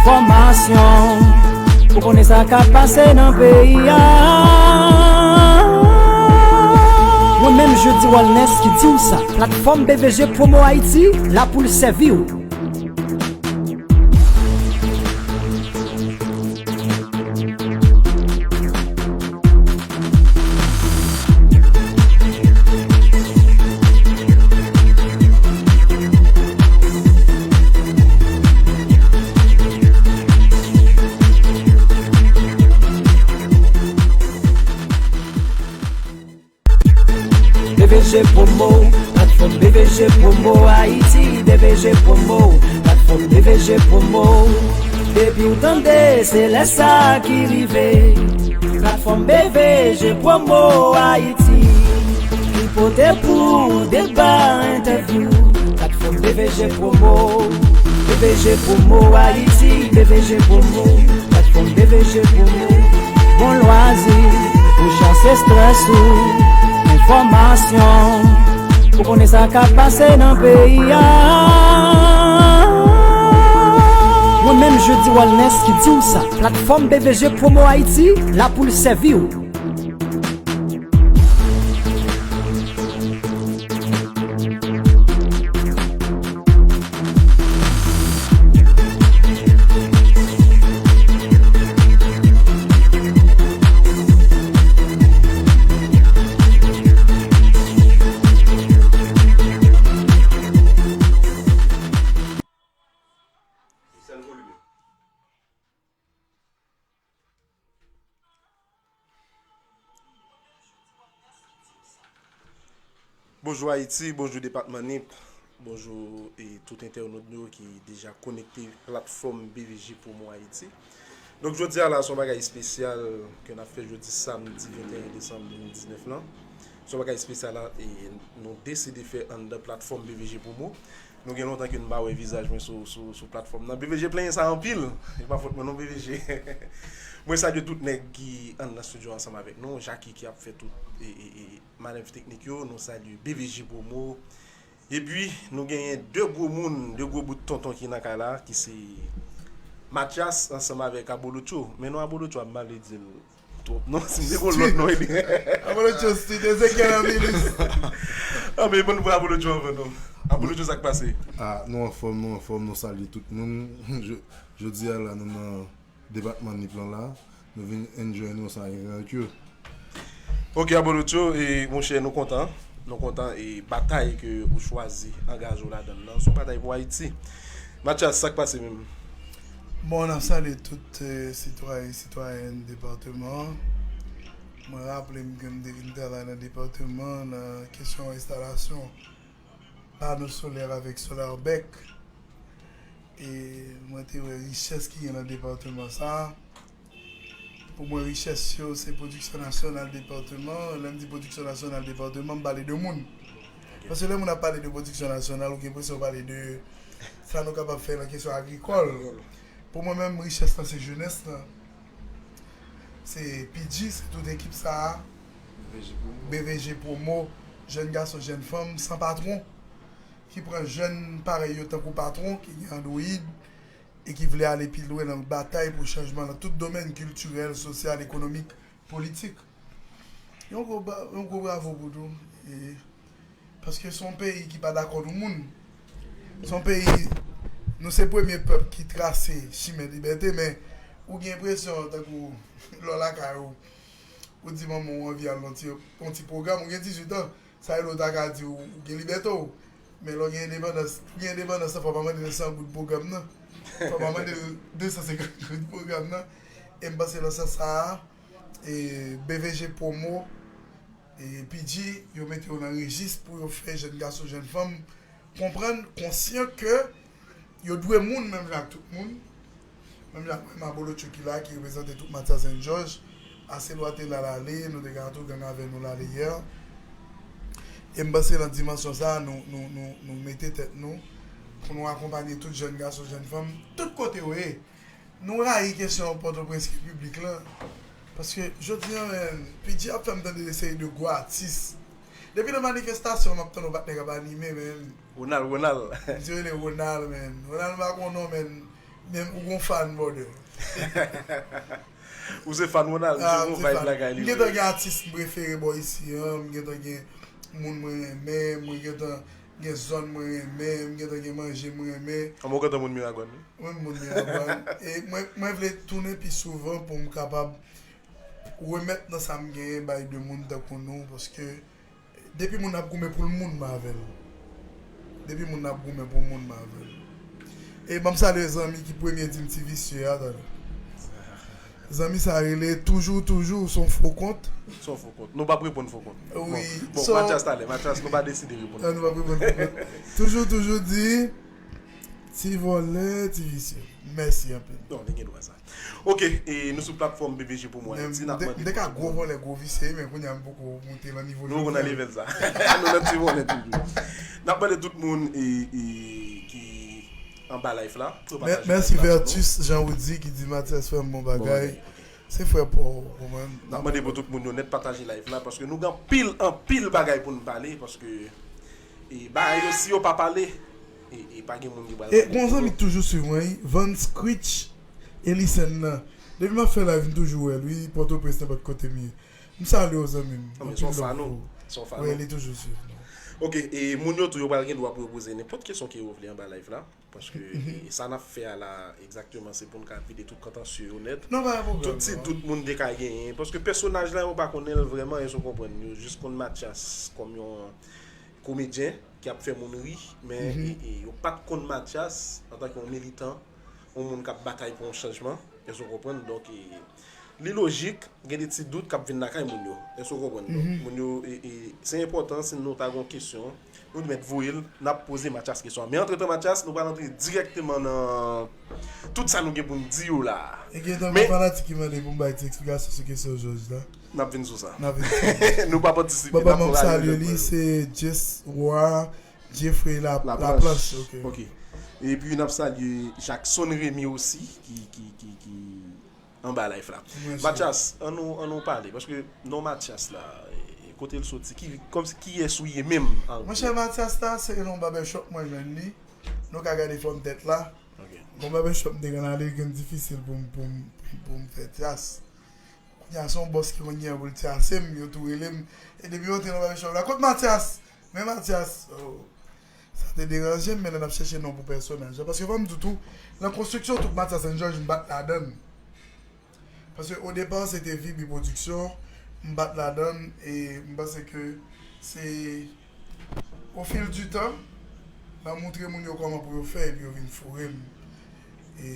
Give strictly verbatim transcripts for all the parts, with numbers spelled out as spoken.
Enfòmasyon pou konnen sa k ap pase nan peyi a. Mwen menm Jeudy Walness ki di w sa. Platfòm B V G Promo Haïti la pou l sèvi w. B V G Promo, platfòm B V G Promo Haïti, B V G Promo, platfòm B V G Promo. Depi w tande, se lè sa ki rive. Platfòm B V G Promo Haïti, ki pote pou ou deba, entèvyou. Platfòm B V G Promo, B V G Promo Haïti, B V G Promo. Platfòm B V G Promo. Bon lwazi pou chase estrès ou. Enfòmasyon pou konnen sa k ap pase nan peyi a. Mwen menm Jeudy Walness ki di w sa. Platfòm B V G Promo Haïti la pou l sèvi w. Bonjou Ayiti, bonjou depatman Nip, bonjou e tout entènot nou yo ki deja konekte platfòm B V G Promo Ayiti. Donk jodi a la se yon bagay espesyal ke n ap fè jodi samdi venteyen desanm de mil diznèf lan. Se yon bagay espesyal la e nou deside fè anndan platfòm B V G Promo. Nou gen lontan ke n pa wè vizaj mwen sou, sou, sou platfòm nan. B V G plenyen sa anpil. E pa fòt mwen non, B V G. Mwen salye tout nèg ki anndan estidyo ansanm avèk nou. Jackie ki ap fè tout e, e, e, manèv teknik yo. Nou salye B V G Promo. Epi, nou genyen de gwo moun, de gwo bout tonton ki nan kay la, ki se Mathias ansanm avèk Abolotcho. Men non Abolotcho ap mal di l. Twòp non, si m te konn lòt non, epi. Abolotcho, si te se kè nan milis. Ah, men bon, pou Abolotcho anvan non. Abolotcho, sa k pase? Ah, nou anfòm, nou anfòm, nou salye tout moun. Je-, jodi a la, nou nan depatman Nip lan la. Nou vin enjoy nou ansanm avèk yo. Ok, Abolotcho, e, monchè, nou kontan. Nou kontan e batay ke ou chwazi angaje w ladan l lan. Se yon batay pou Ayiti. Mathias, sa k pase menm? Bon, n ap salye tout, eh, sitwayen, sitwayèn depatman an. Mwen raple m ke m te vin travay nan depatman an nan kesyon enstalasyon pano solè avèk Solarbec. E mwen te wè richès ki gen nan depatman sa a. Pou mwen, richès yo, se pwodiksyon nasyonal depatman. Lè m di pwodiksyon nasyonal depatman, m pale de moun. Paske lè moun ap pale de pwodiksyon nasyonal, ou gen enpresyon w pale de sa nou kapab fè nan kesyon agrikòl. Pou mwen menm, richès lan se jenès lan. Se P G, se tout ekip sa a. B V G Promo, jèn gason, jèn fanm, san patwon, ki pran jèn parèy yo tankou patwon, ki gen Android, e ki vle ale pi lwen nan batay pou chanjman nan tout domèn, kiltirèl, sosyal, ekonomik, politik. Yon gwo ba-, yon gwo bravo pou nou. E, paske se yon peyi ki pa dakò nou moun. Se yon peyi, nou se premye pèp ki trase chimen libète, men ou gen enpresyon tankou lè w lakay ou, ou di manman w anvi al nan ti, yon ti pwogram, ou gen dizuit an, sa yo ta ka di w, ou gen libète w. Men lè w gen endepandans, pou gen endepandans lan, fò w pa mande l san goud pwogram nan. Fò w pa mande l de san senkant goud pwogram nan. E m panse nan sans sa a, e B V G Promo, e P G, yo mete yo nan rejis pou yo fè jèn gason, jèn fanm konprann, konsyan ke yo dwe moun menm jan ak tout moun. Menm jan ak mwen, Abolotcho ki la, ki reprezante tout Mathias and George. Aselwa te la, l ale, nou te gen Atougang avè nou, l ale yè. E m panse nan dimansyon sa a, nou, nou, nou, nou mete tèt nou pou nou akonpanye tout jèn gason, jèn fanm, tout kote yo ye. Nou rayi kesyon Pòtoprens repiblik lan. Paske jodi a, menm, P G ap fè m tande de seri de gwo atis. Depi nan manifestasyon, m ap tande yon patnè k ap anime, menm. Ronald, Ronald. Misye rele Ronald, menm. Ronald m pa konn non, menm. Men ou gon fan, brother. Ou se fan Ronald, misye gon vibe lakay li. M gentan gen atis m prefere bò isi an, m gentan gen moun mwen renmen, mwen gentan gen zòn mwen renmen, m gentan gen manje m renmen. An mwen gentan moun Miragwàn wi. Mwen moun Miragwàn. E mwen, mwen vle tounen pi souvan pou m kapab remèt nan sa m genyen bay de moun tankou nou, paske depi moun ap goumen pou l moun m avè l. Depi moun ap goumen pou moun m avè l. E ban m salye zanmi ki premye di m ti visye a talè. Zanmi sa rele toujou toujou se yon fo kont. Se yon fo kont. Nou p ap reponn fo kont. Wi. Bon, Mathias talè. Mathias nou pa deside reponn. Non, nou p ap reponn fo kont. Toujou toujou di ti vòlè, ti visye. Mèsi anpil. Non, li gen dwa sa. Ok, e nou sou platfòm B B G pou mwen. Ti n ap mande. M te ka gwo vòlè, gwo visye, men kounye a m poko moute nan nivo jodi a. Nou nan level sa. Nou nan ti vòlè toujou. N ap mande tout moun e, e, ki anba live la. Mèsi Vertus Jean Roudy ki di Mathias fè m bon bagay. Se frè pa w, ou konprann? N ap mande pou tout moun yo nèt pataje live la, paske nou gen anpil, anpil bagay pou n pale, paske e bagay yo, si yo pa pale, e, e pa gen moun ki pral pale pou yo. E gon zanmi k toujou swiv mwen, wi, Van Screech, Elisen nan. Depi m ap fè live, m toujou wè l, wi, Pòtoprens, nenpòt kote m ye. M salye w, zanmi m. Anpil love pou ou. Wi, li toujou swiv nou. Ok, e moun yo tou, yo pral gen dwa pou yo poze nenpòt kesyon ke yo vle anba live la. Paske e, sa n ap fè a la, egzakteman, se pou n ka vide tout kantansye yo nèt. Non, pa gen pwoblèm. Tout ti dout moun te ka genyen. Paske pèsonaj la, yo pa konnen l vrèman, èske w konprann? Yo jis konn Mathias kòm yon komedyen ki ap fè moun ri, men e, e, yo pa t konn Mathias antanke yon militan, yon moun k ap batay pou yon chanjman. Èske w konprann? Donk, e, li lojik, gen de ti dout k ap vin lakay moun yo. Èske w konprann? Donk, moun yo, e, e, se enpòtan si nou ta gen yon kesyon, nou mèt voye l, n ap poze Mathias kesyon an. Men antretan, Mathias, nou pral antre dirèkteman nan tout sa nou gen pou n di yo la a. E gen tan gon fanatik ki mande pou m bay ti eksplikasyon sou kesyon Jòj la. N ap vin sou sa. N ap vin sou sa. Nou p ap antisipe, n ap fè rale jòt mwen yo. Bon, m salye li, se Jess Wa, Jeffrey La, Laplanche. Ok. Epi n ap salye Jackson Remy osi, ki, ki, ki, ki anba live la. Mathias, an nou, an nou pale, paske non Mathias la, e, kote l soti, ki, kòmsi, kiyès ou ye menm? Monchè, Mathias la, se nan yon barbershop mwen jwenn li. Nou ka gade fòm tèt la. Ok. Gon barbershop m te konn ale, li gentan difisil pou m, pou m, pou m fè tyas. Kounye a se yon bòs ki konn gen pou l tyase m, yo tou rele m. E depi yo antre nan barbershop la, kot Mathias? Men Mathias, oh, sa te deranje m, men lè n ap chèche non pou pèsonaj la. Paske fò m di w tou, nan konstriksyon tout Mathias and George, m pa t ladan l. Paske o depa, se te V B Production, m pa t ladan l, e m panse ke se au fil du temps, m ap montre moun yo kòman pou yo fè, epi yo vin foure m. E,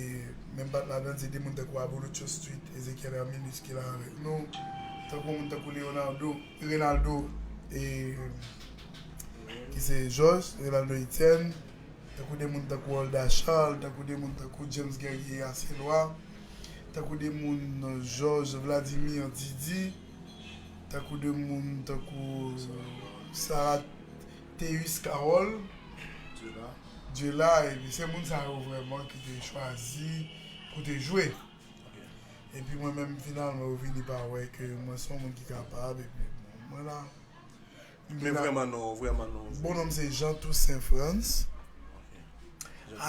men m pa t ladan l, se de moun tankou Abolotcho Street, Ezekiel Herminus ki la avèk nou, tankou moun tankou Leonardo, Renaldo, e, ki se Jòj, Renaldo Etienne, tankou de moun tankou Olda Charles, tankou de moun tankou James Guerrier Aselwa, tankou de moun Jòj Vladimir Didi, tankou de moun tankou Sarah Theus Carole, Diola, epi se moun sa yo vrèman ki te chwazi pou te jwe. Epi mwen menm, finalman, yo vini pa wè ke mwen se yon moun ki kapab, epi bon, mwen la. Men vrèman non, vrèman non. Bon non m se Jean Toussaint Frantz.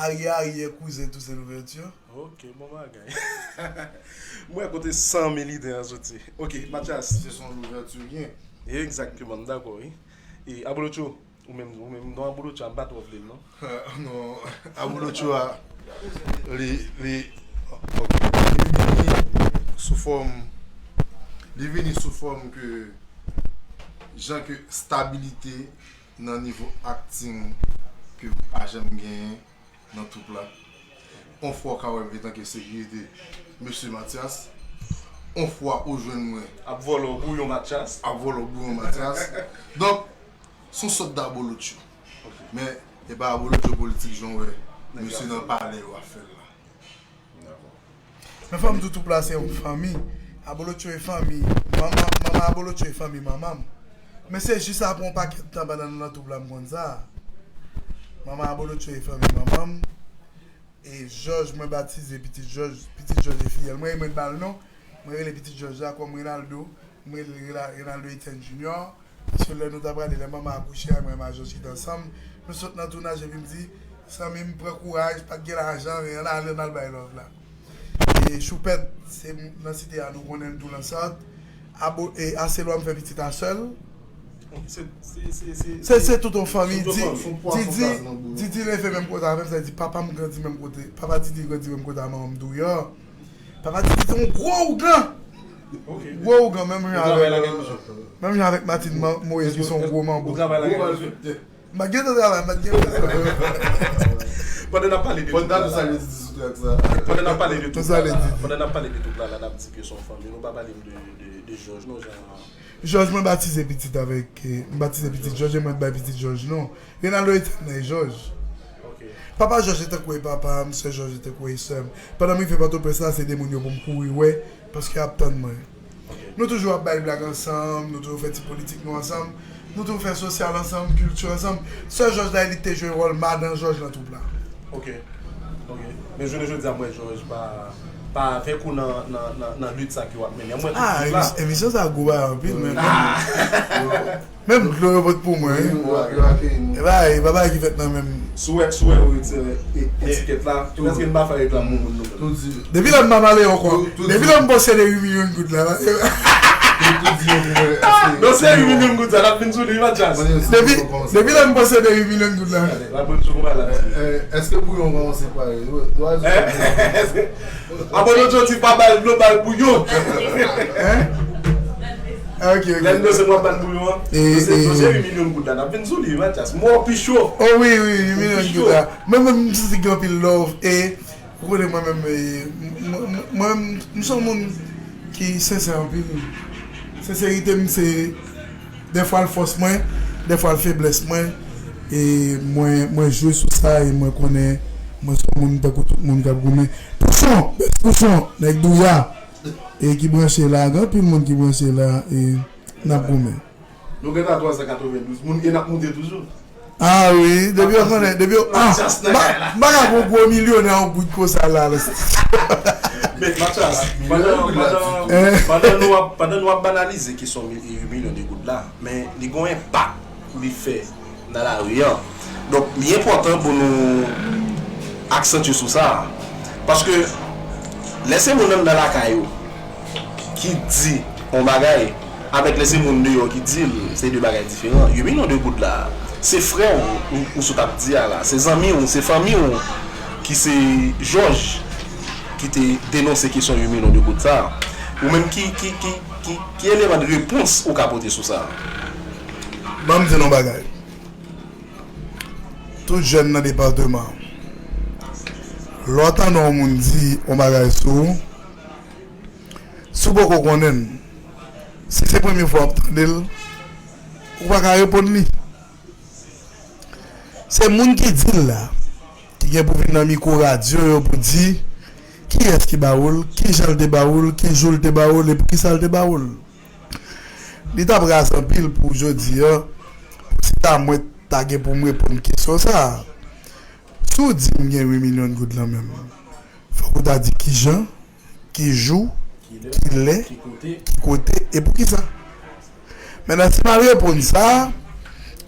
Aryè aryè kouzen Toussaint Louverture. Ok, bon bagay. M wè kote san militè an soti. Ok, Mathias. Se son Louverturien. Egzakteman, m dakò, wi. E Abolotcho, ou menm, ou menm, non Abolotcho a, m pa twò vle l, non. Non, Abolotcho a, li, li, ok, li vini sou fòm, li vini sou fòm ke, jan ke stabilite nan nivo acting ke m pa janm genyen nan twoup la. On fwa w ka wè m etanke sekirite Mesye Mathias, on fwa ou jwenn mwen. Ap vòlè w bouyon Mathias. Ap vòlè w bouyon Mathias. Donk, se yon sòt de Abolotcho. Men, e pa Abolotcho politik jan w wè mesye nan palè yo ap fè l la. Men fò m di w twoup la se yon fanmi. Abolotcho e fanmi. Manman, manman Abolotcho e fanmi manman m. Men se jis apre yon pakèt tan pandan nou nan twoup la m konn sa. Manman Abolotcho e fanmi manman m. E Jòj, mwen batize Pitit Jòj, Pitit Jòj e fiyèl. Mwen, mwen ba l non. Mwen rele Pitit Jòj la kòm Renaldo. Mwen rele Rena-, Renaldo Etienne Junior. Paske lè nou ta prale, lè manman akouche a, mwen, mwen a Jòj ki te ansanm. Nou sot nan tounaj epi m di, Zanmi m pran kouraj, pa t gen lajan, men ann ale, ann al bay love la. E Choupèt, se nan site a nou konnen l tou Lansòt. Abo, e Aselwa m fè pitit a sè l. Se, se, se, se, se, se tout yon fanmi. Di, Didi, Didi leve menm kote avè m, sa di papa m grandi menm kote. Papa Didi grandi menm kote a manman m Douyò. Papa Didi se yon gwo ougan. Gwo ougan, menm jan avèk, menm jan avèk Martine Moïse ki se yon gwo manbo. M pa t gen tan travay, m pa t gen tan. Pandan n ap pale de tout la, pandan n ap pale de tout la, pandan n ap pale de tout la, la, n ap di ke se yon fanmi. Nou pa pale m de, de, de Jòj, non, jan. Jòj, mwen batize pitit avèk, eh, m batize pitit Jòj e mwen t bay pitit Jòj non. Renaldo Etènèl Jòj. Papa Jòj te tankou e papa m, sè Jòj te tankou e sè m. Pandan m rive Pòtoprens la, se de moun yo pou m kouri wè, paske y ap tann mwen. Nou toujou ap bay blag ansanm, nou toujou fè ti politik nou ansanm, nou toujou fè sosyal ansanm, kilti ansanm. Sè Jòj la, li te jwe wòl madan Jòj nan twoup la. Ok, ok. Men jounen jodi a, m wè Jòj pa, pa avèk ou nan, nan, nan, nan lit sa ke w ap mennen. M wè tout lit la. Emisyon sa gwo bagay anpil, men. Menm dlo yo pot pou mwen, wi. Yo, yo akeyi nou. E pa, e pa bagay ki fèt nan menm. Si w wè, si w wè yo retire e-, etikèt la, se paske n pa fè reklame pou moun nou menm. Depi lè m pa pale ankò. Depi lè m posede uit milyon goud la. Non, se uit milyon goud sa, n ap vin sou li, Mathias. Depi, depi lè m posede uit milyon goud la. L ap vin sou kouman la. Èske bouyon kòmanse pare? Abòne w ti pa bay dlo, bay bouyon. Hein? Ah, ok, ok. Lè m danse, mwen ban bouyon an. E, se, e, se uit milyon goud la, n ap vin sou li, Mathias. Mò pi cho. Oh, wi, wi, uit milyon goud la. Mwen menm, m santi gen anpil love. E, ou konnen mwen menm, e, m-, m-, mwen, m se yon moun ki sensè anpil. Senserite m, se, dèfwa l fòs mwen, dèfwa l feblès mwen. E mwen, mwen jwe sou sa, e mwen konnen, mwen se yon moun tankou tout moun k ap goumen. Pouchon, bèf pouchon, nèg Douya. E ki branche la, gen anpil moun ki branche la, e n ap goumen. Nou gentan twa san katrevendouz moun, e n ap moute toujou. Ah wi, depi yo konnen, depi yo, ah, m pa, m pa ka pran gwo milyonè yon goud konsa la, la. Men, Mathias, pandan, pandan, pandan nou ap, pandan nou ap banalize kesyon mi-, uit milyon de goud la, men li gen yon enpak li fè nan lari a. Donk, li enpòtan pou nou aksantye sou sa. Paske, lè se moun anndan lakay ou ki di yon bagay, avèk lè se moun deyò ki di l, se de bagay diferan. Uit milyon de goud la, se frè w, ou, ou sot ap di a la, se zanmi w, se fanmi w, ki se Jòj, ki te denonse kesyon uit milyon de goud sa. Ou menm ki, ki, ki, ki, ki eleman de repons ou ka pote sou sa? Ban m di nou yon bagay. Tout jèn nan depatman an, lè w tande yon moun di yon bagay sou ou, si w poko konnen l, si se premye fwa w ap tande l, ou pa ka reponn li. Se moun ki di l la, ki gen pou vin nan mikwo radyo yo pou di kiyès ki ba ou l, kijan l te ba ou l, ki jou l te ba ou l, e poukisa l te ba ou l. Li t ap raz anpil pou jodi a, pou si ta mwen ta gen pou m reponn kesyon sa a. Si w di m gen uit milyon goud lan men m, fòk ou ta di kijan, ki jou, ki lè, ki kote, e poukisa. Mentnan, si m al reponn sa,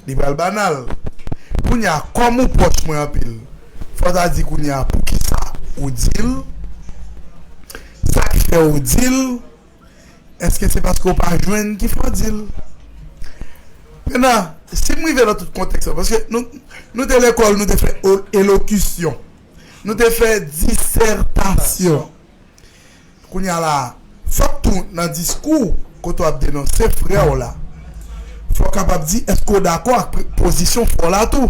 li pral banal. Kounye a, kòm ou pwòch mwen anpil, fò w ta di kounye a poukisa ou di l, sa k fè w di l, èske se paske w pa jwenn ki fè w di l? Mentnan, si m rive nan tout kontèks lan, paske nou, nou te lekòl, nou te fè o-, elokisyon, nou te fè disètasyon. Kounye a la, fòk tou nan diskou kote w ap denonse frè w la, fò w kapab di èske w dakò ak pre-, pozisyon frè w la tou.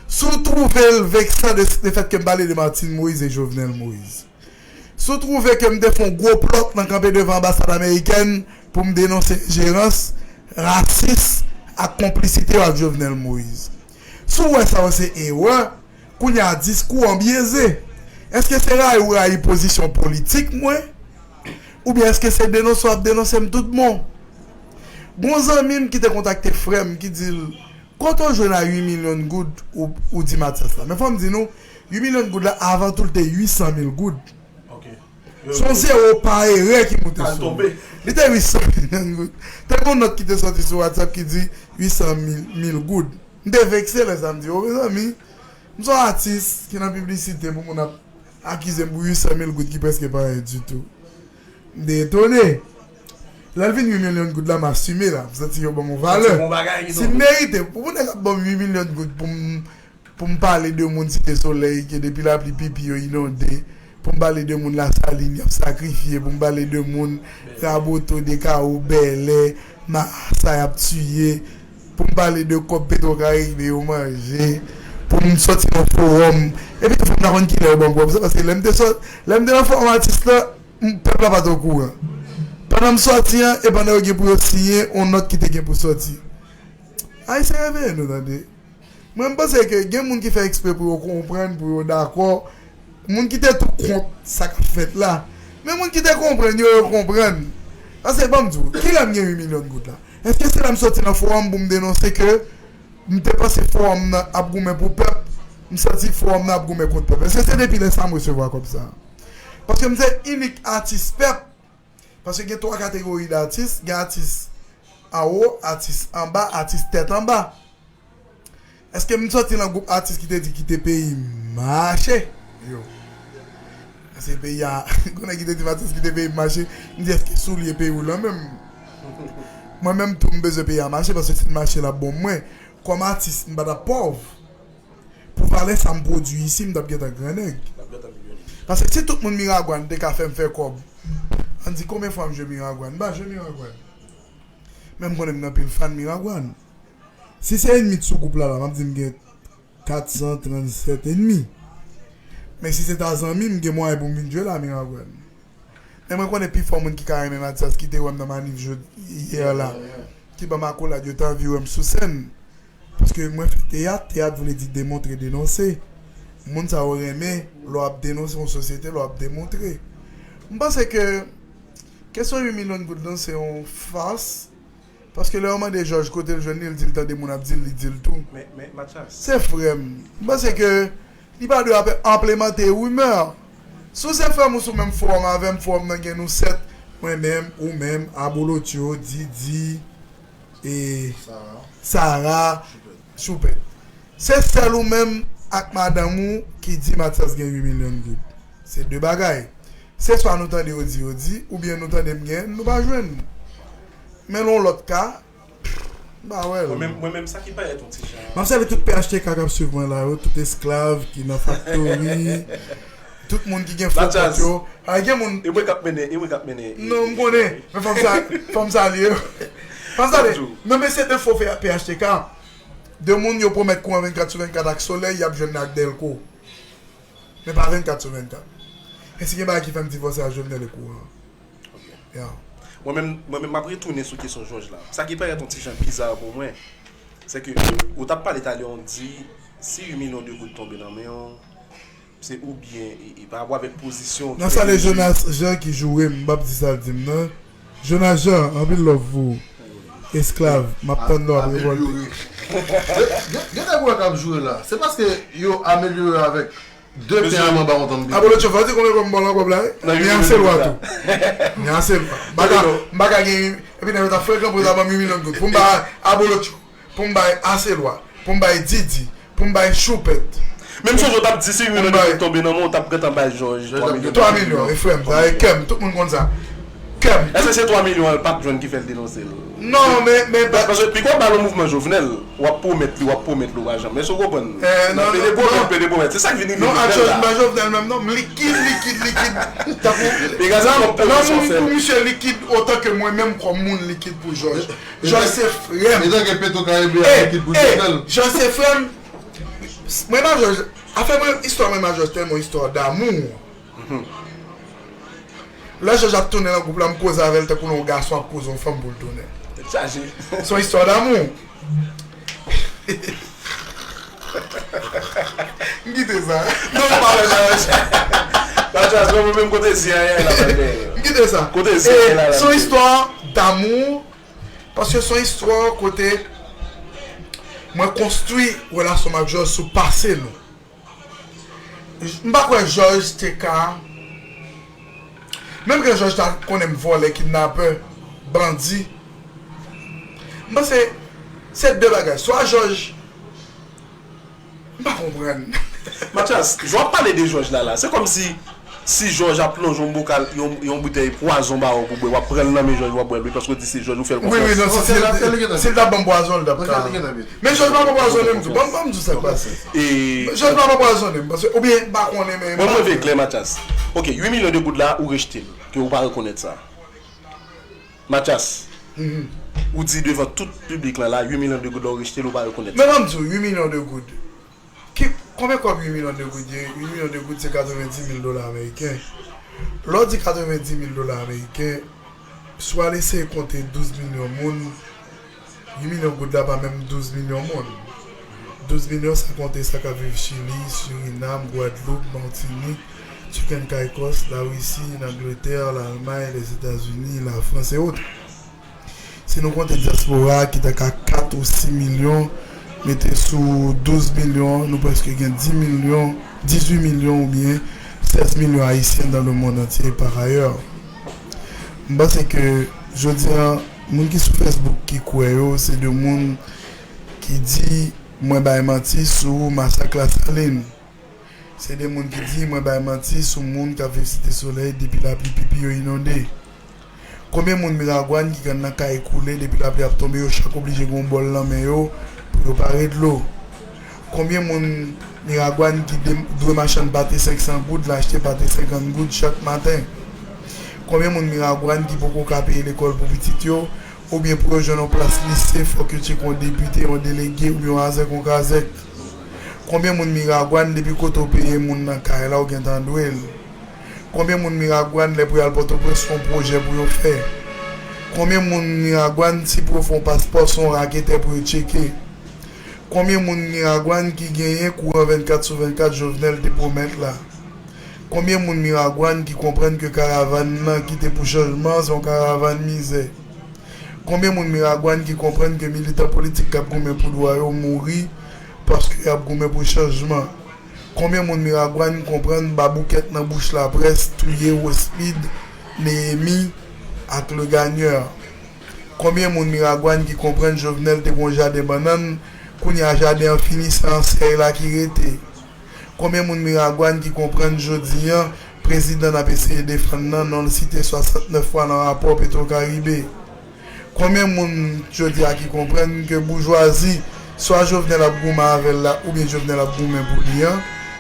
Si w twouve l veksan de, de fèt ke m pale de Martine Moïse e Jovenel Moïse, si w twouve ke m te fè yon gwo plòt nan kanpe devan anbasad amerikèn pou m denonse enjerans, rasis ak konplisite yo ak Jovenel Moïse, si w wè sa yo se erè, kounye a, diskou an byeze. Èske se rayi w rayi pozisyon politik mwen? Oubyen èske se denonse w ap denonse m tout bon? Gon zanmi m ki te kontakte frè m ki di l, kote w jwenn a uit milyon goud ou, ou di Mathias la? Men fò m di nou, uit milyon goud la, avan tou, l te uit san mil goud. Se yon zewo pa erè ki moute sou li. Li te uit san milyon goud. Te gon nòt ki te sòti sou WhatsApp ki di uit san mil, mil goud. M te vekse lè sa, m di, o, mezanmi, M se yon atis ki nan piblisite pou moun ap akize m pou uit san mil goud ki prèske pa anyen ditou. M te etone. Lè l vin uit milyon goud la, m asime la. M santi yo ban m yon valè. Si m merite, pou moun nèg ap ban m uit milyon goud pou m, pou m pale de moun Site Solèy ke depi lapli pipi yo inonde, pou m pale de moun Lasalin y ap sakrifye, pou m pale de moun Raboto, Dekawo, Bèlè, Marasa y ap tiye, pou m pale de kòb Petwokaribe yo manje, pou m sòti nan fowòm. Epi tou fò m ta konn kilè yo ban m kòb sa, paske lè m te sòt, lè m te nan fowòm atis la, m, pèp la pa t okouran. Pandan m sòti an, e pandan yo gen pou yo siyen yon nòt ki te gen pou sòti. Ayisyen reveye nou, tande. Mwen, m panse ke gen moun ki fè ekspre pou yo konprann, pou yo dakò. Moun ki te tou kont sa k ap fèt la. Men moun ki te konprann yo, yo konprann. Paske, ban m di w, kilè m gen uit milyon goud la? Èske se lè m sòti nan fowòm pou m denonse ke m te panse fowòm nan ap goumen pou pèp, m santi fowòm nan ap goumen kont pèp? Èske se depi lè sa a m resevwa kòb sa a? Paske m se inik atis pèp. Paske gen twa kategori datis, gen atis anwo, atis anba, atis tèt anba. Èske m sòti nan gwoup atis ki te di kite peyi m mache? Yo. Èske peyi a, konnen ki te di m atis kite peyi m mache, m di èske soulye peyi w lan menm? Mwen menm tou m bezwen peyi a mache, paske si l mache l ap bon mwen. Kòm atis, m pa t ap pòv. Pou valè sa m pwodui isi, m t ap gentan grannèg. Paske si tout moun Miragwàn te ka fè m fè kòb, ann di konbyen fwa m jwe Miragwàn? M pa jwe Miragwàn. Men m konnen m gen anpil fan Miragwàn. Si se ennmi t sou gwoup la la, m ap di m gen kat san trannsèt ennmi. Men si se ta zanmi, m gen mwayen pou m vin jwe la Miragwàn. Men mwen konnen pifò moun ki ka renmen Mathias ki te wè m nan manif jodi yè la, ki ban m akolad, yo te anvi wè m sou sèn. Paske mwen fè teyat, teyat vle di demontre, denonse. Moun sa yo renmen lè w ap denonse yon sosyete, lè w ap demontre. M panse ke kesyon uit milyon goud lan se yon fas. Paske lè yo mande Jòj kote l jwenn li, l di l tande moun ap di l, li di l tou. Men, men, Mathias. Se frè m. M panse ke li pa dwe ap enplemante rimè. Si w se frè m, ou sou menm fowòm avè m, fowòm nan gen nou sèt, mwen menm, ou menm, Abolotyo, Didi, e Sara, Choupèt. Se sèl ou menm ak madanm ou ki di Mathias gen uit milyon goud. Se de bagay. Se swa nou tande yo di, yo di, oubyen nou tande m gen, nou pa jwenn. Men nan yon lòt ka, m pa wè l. Mwen menm, mwen menm, sa ki parèt yon ti jan. M ap salye tout P H T K k ap swiv mwen la yo, tout esklav ki nan faktori, tout moun ki gen fo kont yo. Ay, gen moun. E mwen k ap mennen, e mwen k ap mennen. Non, m konnen. Men fò m sa, fò m salye yo. Fò m salye. Non, men se de fo P H T K. De moun yo pwomèt kouran vennkat sou vennkat ak solèy, y ap jwenn ak dèlko. Men pa vennkat sou vennkat. E si gen bagay ki fè m divòse ak Jovenel e kouran. Ok. Ya. Mwen menm, mwen menm, m ap retounen sou kesyon Jòj la. Sa ki parèt yon ti jan biza pou mwen, se ke ou t ap pale talè, w di, si uit milyon de goud tonbe nan men w, se oubyen, e, e, pa rapò avèk pozisyon w ki. Nan sa, le Jonas Jean ki joure m, m p ap di sa l di m nan. Jonas Jean, anpil love pou ou. Esklav, m ap tann lè w ap revòlte. Gen, gen, gen de gwo k ap joure la. Se paske yo amelyore avèk de pen anba yon tann biten. Abolotyo, fò w di konbyen kòb m ba w nan kòb la, wi. Ni ase lwa tou. Ni ase lwa. M pa ka, m pa ka gen, epi nèg yo t ap frekan pou yo ta ban m uit milyon goud. Pou m bay Abolotyo, pou m bay ase lwa, pou m bay Didi, pou m bay Choupèt. Men m sonje w t ap di si uit milyon de goud tonbe nan men w, w t ap gentan bay Jòj twa milyon. Twa milyon, e frè m, sa e kè m, tout moun konn sa. Kè m. Èske se twa milyon an l pa t jwenn ki fè l denonse l? Non, men, men, paske pi gwo bal nan mouvman Jovenel, w ap pwomèt li, w ap pwomèt li, w pa janm. Èske w konprann? Nan pede pwomèt, pede pwomèt. Se sa k vin rive Jovenel la. Non, ak Jòj, m pa Jovenel menm non, m likid, likid, likid. Tankou lanmou m pou misye likid otan ke mwen menm kòm moun likid pou Jòj. Jòj se frè m. Etan ke Petro Caribe a likid pou Jovenel. Jòj se frè m. Mwen menm Jòj, afè mwen, istwa mwen ak Jòj tèlman yon istwa damou. Lè Jòj ap tounen nan gwoup la, m koze avè l tankou yon gason ap koze yon fanm pou l tounen. Tèt chaje. Se yon istwa damou. M kite sa. Non, m pa wè Jòj. Pa Jòj, mwen menm kote zi a ye la, pa dèyè. M kite sa. Kote zi a ye la, se yon istwa damou. Paske se yon istwa kote mwen konstwi relasyon m ak Jòj sou pase nou. M pa kwè Jòj te ka, menm ke Jòj ta konnen m vòlè, kidnapè, bandi. M panse se de bagay. Swa Jòj, m pa konprann. Mathias, jan w ap pale de Jòj la la, se kòmsi si Jòj ap lonje yon bokal, yon, yon boutèy pwazon ba ou pou bwè, w ap pran l nan men Jòj, w ap bwè l wi, paske w di se Jòj, ou fè l konfyans. Wi, wi, non, si, si, si l t ap ban m pwazon, l t ap ka. Men Jòj pa ban m pwazon, men m di w, ban m, ban m di w sa k pase. Jòj pa ban m pwazon, men, paske, oubyen, m pa konnen, men. Bon, mwen vle klè, Mathias. Ok, uit milyon de goud la, ou rejte l, ke ou pa rekonèt sa. Mathias, ou di devan tout piblik lan la, uit milyon de goud la, ou rejte l, ou pa rekonèt sa. Men ban m di w, uit milyon de goud. Ki, konbyen kòb uit milyon de goud ye? Uit milyon de goud se katrevenndis mil dola ameriken. Lè w di katrevenndis mil dola ameriken, si w al eseye konte douz milyon moun, uit milyon goud la pa menm douz milyon moun. Douz milyon san konte sa k ap viv Chili, Surinam, Gwadloup, Matinik, Turk and Caicos, Larisi, Angletè, Lalmay, Lèzetazini, Lafrans e otre. Si nou konte dyaspora a ki ta ka kat ou sis milyon, mete sou douz milyon, nou prèske gen dis milyon, dizuit milyon oubyen sèz milyon Ayisyen dans le monde entier par ailleurs. M panse ke jodi a, moun ki sou Facebook ki kwè yo, se de moun ki di mwen bay manti sou masak Lasalin. Se de moun ki di mwen bay manti sou moun k ap viv Site Solèy depi lapli pipi yo inonde. Konbyen moun Miragwàn ki grann nan kay koule depi lapli ap tonbe, yo chak oblije gen yon bòl nan men yo pou yo pare dlo? Konbyen moun Miragwàn ki de, dwe machann pate senk san goud, l achte pate senkant goud chak maten? Konbyen moun Miragwàn ki poko ka peye lekòl pou pitit yo, oubyen pou yo jwenn yon plas lise, fòk yo tcheke yon depite, yon delege, oubyen yon azèk, yon kazèk? Konbyen moun Miragwàn depi kote w peye moun nan kay la, ou gentan dwe l? Konbyen moun Miragwàn lè pou y al Pòtoprens se yon pwojè pou yo fè? Konbyen moun Miragwàn si pou yo fè yon paspò se yon raketè pou yo tcheke? Konbyen moun Miragwàn ki genyen kouran vennkat sou vennkat Jovenel te pwomèt la? Konbyen moun Miragwàn ki konprann ke karavàn nan ki te pou chanjman se yon karavàn mizè? Konbyen moun Miragwàn ki konprann ke militan politik k ap goumen pou dwa yo mouri paske y ap goumen pou chanjman? Konbyen moun Miragwàn konprann baboukèt nan bouch laprès touye Rospid, Neyemi ak Le Gagneur? Konbyen moun Miragwàn ki konprann Jovenel te gen yon jaden bannann, kounye a jaden an fini, se ansèy la ki rete? Konbyen moun Miragwàn ki konprann jodi an, prezidan n ap eseye defann nan, non l site swasantnèf fwa nan rapò Petwokaribe? Konbyen moun jodi a ki konprann ke boujwazi, swa Jovenel ap goumen avè l la, oubyen Jovenel ap goumen pou li an,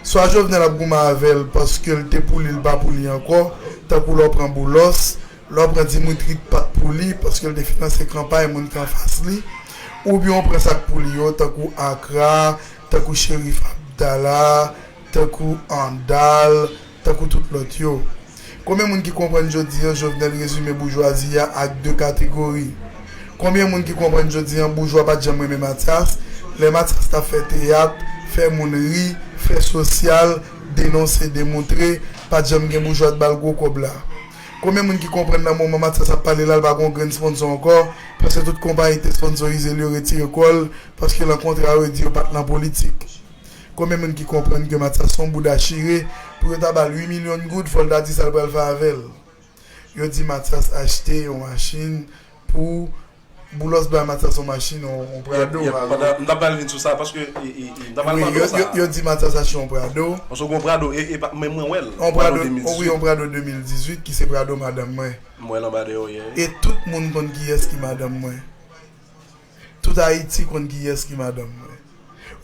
swa Jovenel ap goumen avè l paske l te pou li, l pa pou li ankò, tankou lè w pran Boulos, lè w pran Dimitri t pa t pou li, paske l te finanse kanpay moun ki anfas li, oubyen w pran sa k pou li yo, tankou Akra, tankou Cherif Abdallah, tankou Andal, tankou tout lòt yo. Konbyen moun ki konprann jodi an Jovenel rezime boujwazi a ak de kategori? Konbyen moun ki konprann jodi an boujwa pa t janm renmen Mathias? Lè Mathias t ap fè teyat, fè moun ri, fè sosyal, denonse, demontre, pa t janm gen boujwa t ba l gwo kòb la. Konbyen moun ki konprann nan moman Mathias ap pale la, l pa gen yon grenn sponsò ankò, paske tout konpayi ki te sponsorize l yo retire kò l, paske nan kontra yo, yo di yo pa t nan politik? Konbyen moun ki konprann ke Mathias se yon bouda chire, pou yo ta ba l uit milyon goud, fò l ta di sa l pral fè avè l? Yo di Mathias achte yon machin pou Boulos bay Mathias yon machin, yon, yon Prado. Yep, yep. Pandan, m t ap pral vin sou sa, paske, e, e, e, m t ap pral mande w sa. Yo, yo di Mathias achte yon Prado. Paske w gen yon Prado, e, e, pa, men mwen wè l, yon Prado, Prado de mil dizuit. Wi, yon Prado de mil dizuit, ki se Prado madanm mwen. M wè l anba dèyè w yè. E tout moun konn kiyès ki madanm mwen. Tout Ayiti konn kiyès ki madanm mwen.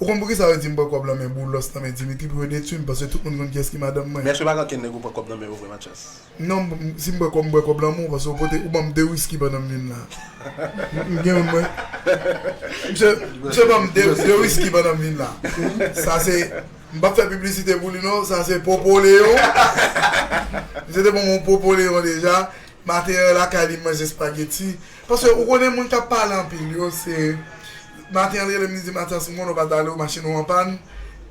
Ou konn poukisa yo di m pran kòb nan men Boulos, nan men Dimitri pou yo detwi m, paske tout moun konn kiyès ki madanm mwen. Men èske pa gen ankenn nèg ou pran kòb nan men yo vre, Mathias? Non, m, si m pran kòb, m pran kòb nan men w, paske ou pote, ou ban m de wiski pandan m vin la. M, m gen youn mwen. Misye, misye ban m de, de wiski pandan m vin la. Sa se, m p ap fè piblisite pou li non, sa se Popoleon. Misye te ban m yon Popoleon deja. Maten an lakay li m manje espageti. Paske ou konnen moun k ap pale anpil yo, se maten an l rele m, li di, Mathias, m konnen w pa t ale, w machin ou an pàn.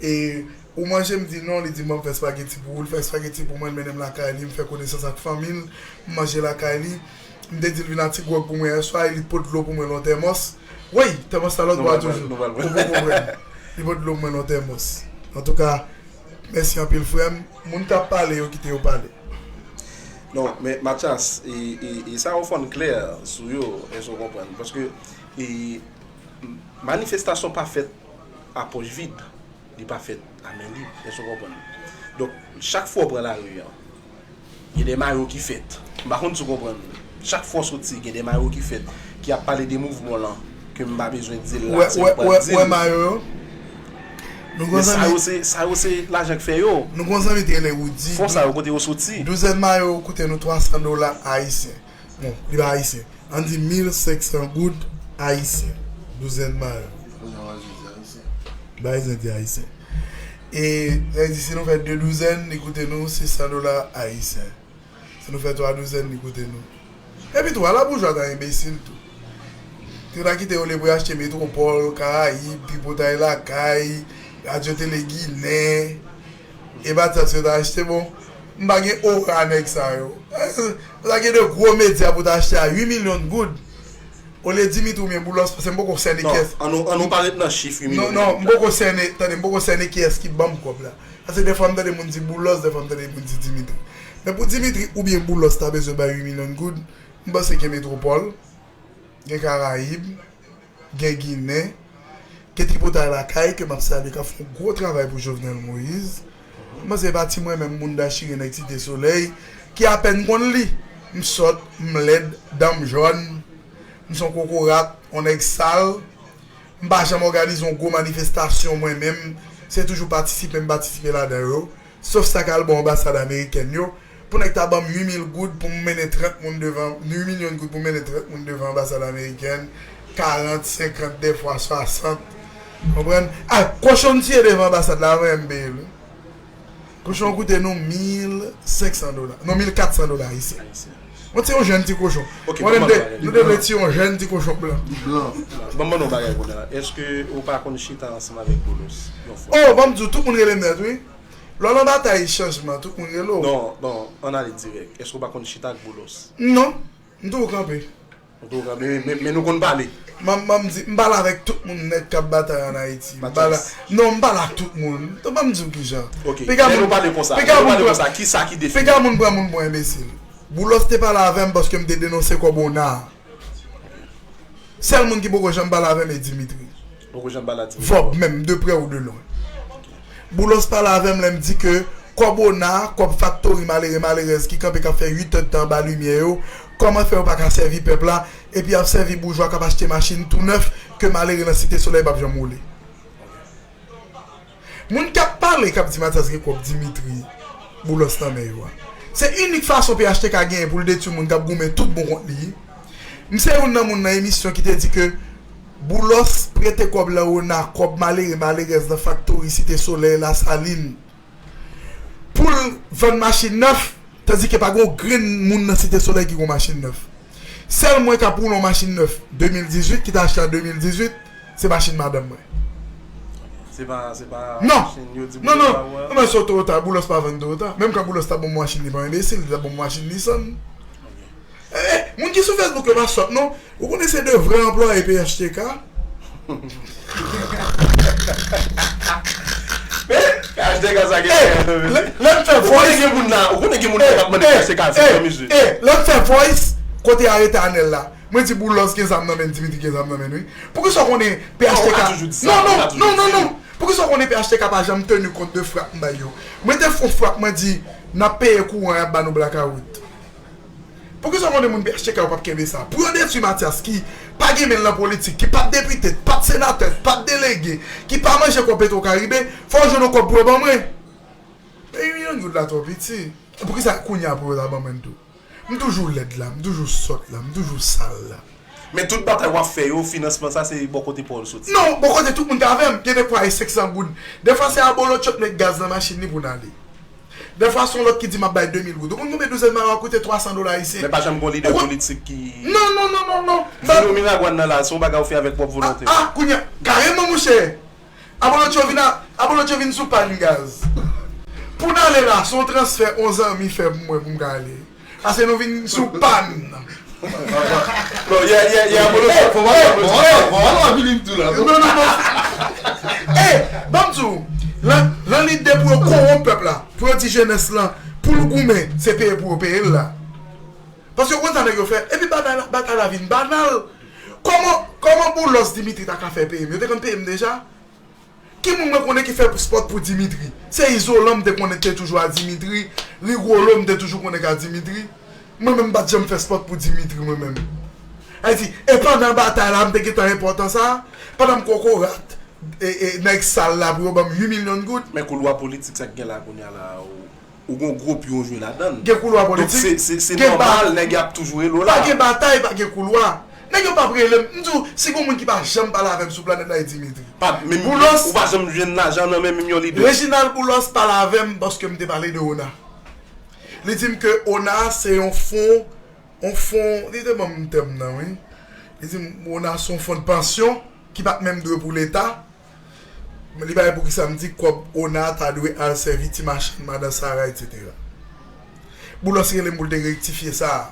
E ou manje? M di non. Li di m ban m fè espageti pou ou. L fè espageti pou mwen, l mennen m lakay li, m fè konesans ak fanmi l, m manje lakay li. M te di l vin ak ti gwòg pou mwen yèswa, e li t pot dlo pou mwen nan yon tèmòs. Woy, tèmòs la lòt bò a toujou. Ou poko wè l. Li pot dlo pou mwen nan yon tèmòs. Antouka, mèsi anpil frè m. Moun k ap pale yo, kite yo pale. Non, men Mathias, e, e, e sa yo fò n klè sou yo, èske w konprann? Paske, e, manifestasyon pa fèt a pòch vid, li pa fèt Ame lib, èske w konprann? Donk, chak fwa w pran lari an, gen de mayo ki fèt. M pa konn si w konprann. Chak fwa w soti, gen de mayo ki fèt, ki ap pale de mouvman lan, ke m pa bezwen di l la, se m pral di l. Wè mayo yo? Nou gon zanmi. Men sa yo se, sa yo se lajan k fè yo. Nou gon zanmi ki rele Woody. Fò sa yo kote yo soti? Douzèn mayo koute nou twa san dola ayisyen. Bon, li pa ayisyen. Ann di mil senk san goud ayisyen. Douzèn mayo. Bagay zandi ayisyen. E, sa vle di, si nou fè de douzèn, li koute nou sis san dola ayisyen. Si nou fè twa douzèn, li koute nou. Epi tou, ala boujwa ta enbesil tou. Te ta kite yo le pou y achte Metwopòl, Karayib, Tripotay Lakay, Radyo Tele Ginen. E pa sa yo ta achte, bon. M pa gen ora nèg sa yo. Sa gen de gwo medya pou ta achte a uit milyon goud. Olye Dimitri oubyen Boulos, paske m poko sène kiyès. Non, an nou, an nou pa ret nan chif uit milyon goud. Non, non, m poko sène, tande, m poko sène kiyès ki ban m kòb la. Paske defwa m tande moun di Boulos, defwa m tande moun di Dimitri. Men pou Dimitri oubyen Boulos ta bezwen bay uit milyon goud, m panse gen Metwopòl, gen Karayib, gen Ginen, gen Tripotay Lakay, ke m ap salye, k ap fè yon gwo travay pou Jovenel Moïse. M panse e pa ti mwen menm, moun dachire nèg Site Solèy, ki apèn konn li. M sòt, m lèd, dan m jòn, m se yon kokorat, yon nèg sal. M pa janm òganize yon gwo manifestasyon mwen menm. Se toujou patisipe m patisipe ladan yo. Sof sa k al bò anbasad amerikèn yo. Pou nèg ta ban m uit mil goud pou m mennen trant moun devan, uit milyon goud pou m mennen trant moun devan anbasad amerikèn, karant, senkant, dèfwa swasant. Konprann? A, kochon m tiye devan anbasad la, avan yè m peye l wi. Kochon an koute nou mil senk san dola. Non, mil kat san dola ayisyen. Ayisyen. Mwen se yon jèn ti kochon. Ok, mwen menm de, nou de vle tiye yon jèn ti kochon blan. Blan. Ban m ban nou yon bagay kounye a. Èske ou pa konn chita ansanm avèk Boulos yon fwa? Oh, ban m di w, tout moun rele m nèt wi. Lè w nan batay chanjman, tout moun rele w. Non, non, ann ale dirèk. Èske w pa konn chita ak Boulos? Non, m toujou kanpe. Ou toujou kanpe, men, men, men nou konn pale. M, m, m di, m pale avèk tout moun nèt k ap batay ann Ayiti. M pale, non, m pale ak tout moun. Ban m di w kijan. Ok, lè nou pale konsa, lè nou pale konsa, kisa ki defini? Piga moun pran moun pou enbesil. Boulos te pale avè m paske m te denonse kòb ona. Sèl moun ki poko janm pale avè m e Dimitri. Poko janm pale a Dimitri. Vòb menm, de prè ou de lwen. Boulos pale avè m lè m di ke kòb ona, kòb faktori malere malerèz ki kanpe k ap fè uit èdtan anba limyè yo, kòman fè yo pa ka sèvi pèp la, epi y ap sèvi boujwa k ap achte machin tou nèf ke malere nan Site Solèy p ap janm woule. Moun k ap pale, k ap di Mathias gen kòb Dimitri, Boulos nan men yo a. Se inik fason P H T K genyen pou l detwi moun k ap goumen tout bon kont li. M se youn nan moun nan emisyon ki te di ke Boulos prete kòb lan ona, kòb malere malerèz nan faktori Site Solèy, Lasalin, pou l vann machin nèf, tandike pa gen yon grenn moun nan Site Solèy ki gen yon machin nèf. Sèl mwen k ap woule yon machin nèf de mil dizuit, ki te achte an de mil dizuit, se machin madanm mwen. Se pa, se pa machin yo di Boulos pa wè? Non, non, non, men se Toyota, Boulos pa vann Toyota. Menm kan Boulos ta ban m machin, li pa yon enbesil, li ta ban m machin Nissan. Eh, eh, moun ki sou Facebook yo pa sòt non. Ou konnen se de vrè anplwaye P H T K. P H T K sa gen. Lè, lè m fè voice, ou konnen gen moun la, ou konnen gen moun la k ap mande P H T K fè yon mizik. Eh, lè m fè voice, kote arete Anèl la. Mwen di Boulos gen zam nan men, Dimitri gen zam nan men wi. Poukisa w konnen P H T K? Non, non, non, non, non. Poukisa w konnen P H T K pa janm teni kont de frap m bay yo? Mwen te fè yon frap, mwen di, n ap peye kouran, y ap ba nou blakawout. Poukisa w konnen moun P H T K yo p ap kenbe sa? Pou yo detwi Mathias ki pa gen men l nan politik, ki pa t depite, pa t senatè, pa t delege, ki pa manje kòb Petwokaribe, fò yo jwenn yon kòb pou yo ban mwen. Men uit milyon goud la twò piti. Poukisa kounye a pou yo ta ban mwen l tou? M toujou lèd la, m toujou sòt la, m toujou sal la. Men tout batay w ap fè yo, finansman sa se bò kote pa w l soti? Non, bò kote tout moun k avè m, gen de fwa e senk san goud. Dèfwa se Abolotcho k met gaz nan machin li pou n ale. Dèfwa se yon lòt ki di m ap bay de mil goud. Ou konn konbyen douzèn mayo a koute? Twa san dola ayisyen. Men pa janm gen yon lidè politik ki... Non, non, non, non, non. Vin ou Miragwàn nan la, se yon bagay ou fè avèk pwòp volonte w. Ah, ah, kounye a, kareman monchè. Abolotcho vin a, Abolotcho vin sou pàn gaz. Pou n ale la, se yon transfè yon zanmi fè pou mwen pou m ka ale. Paske nou vin sou pàn. Non, yè, yè, yè, Abolotcho, fò pa fè Abolotcho. Non, non, non. Eh, ban m di w, lan, lan lide pou yo kowonp pèp la, pou yo di jenès lan, pou l goumen, se peye pou yo peye l la. Paske ou konn sa nèg yo fè, epi batay la, batay la vin banal. Kòman, kòman Boulos Dimitri ta ka fè peye m? Yo te konn peye m deja. Ki moun mwen konnen ki fè spòt pou Dimitri? Se Izolan m te konnen te toujou a Dimitri, Rigolo m te toujou konnen k a Dimitri. Mwen menm m pa t janm fè spòt pou Dimitri mwen menm. Sa vle di, e pandan batay la m te gentan enpòtan sa, pandan m kokorat, e, e, nèg sal la pou yo ban m uit milyon goud. Men koulwa politik sa k gen la kounye a la, ou, ou gon gwo pye w jwe ladan l. Gen koulwa politik. Donk se, se, se nòmal nèg y ap toujou rele w la. Pa gen batay, pa gen koulwa. Nèg yo p ap rele m. M di w, si gon moun ki pa janm pale avè m sou planèt la, e Dimitri. Pa, men Boulos, ou pa janm jwenn lajan nan men menm yon lidè. Reginald Boulos pale avè m paske m te pale de Ona. Li di m ke Ona se yon fon, yon fon, li te ban m tèm nan, wi. Li di m Ona se yon fon de pansyon ki pa t menm dwe pou Leta. Li bay poukisa m di kòb Ona ta dwe al sèvi ti machann, madan Sara, etsetera. Boulos rele m pou l te rektifye sa a.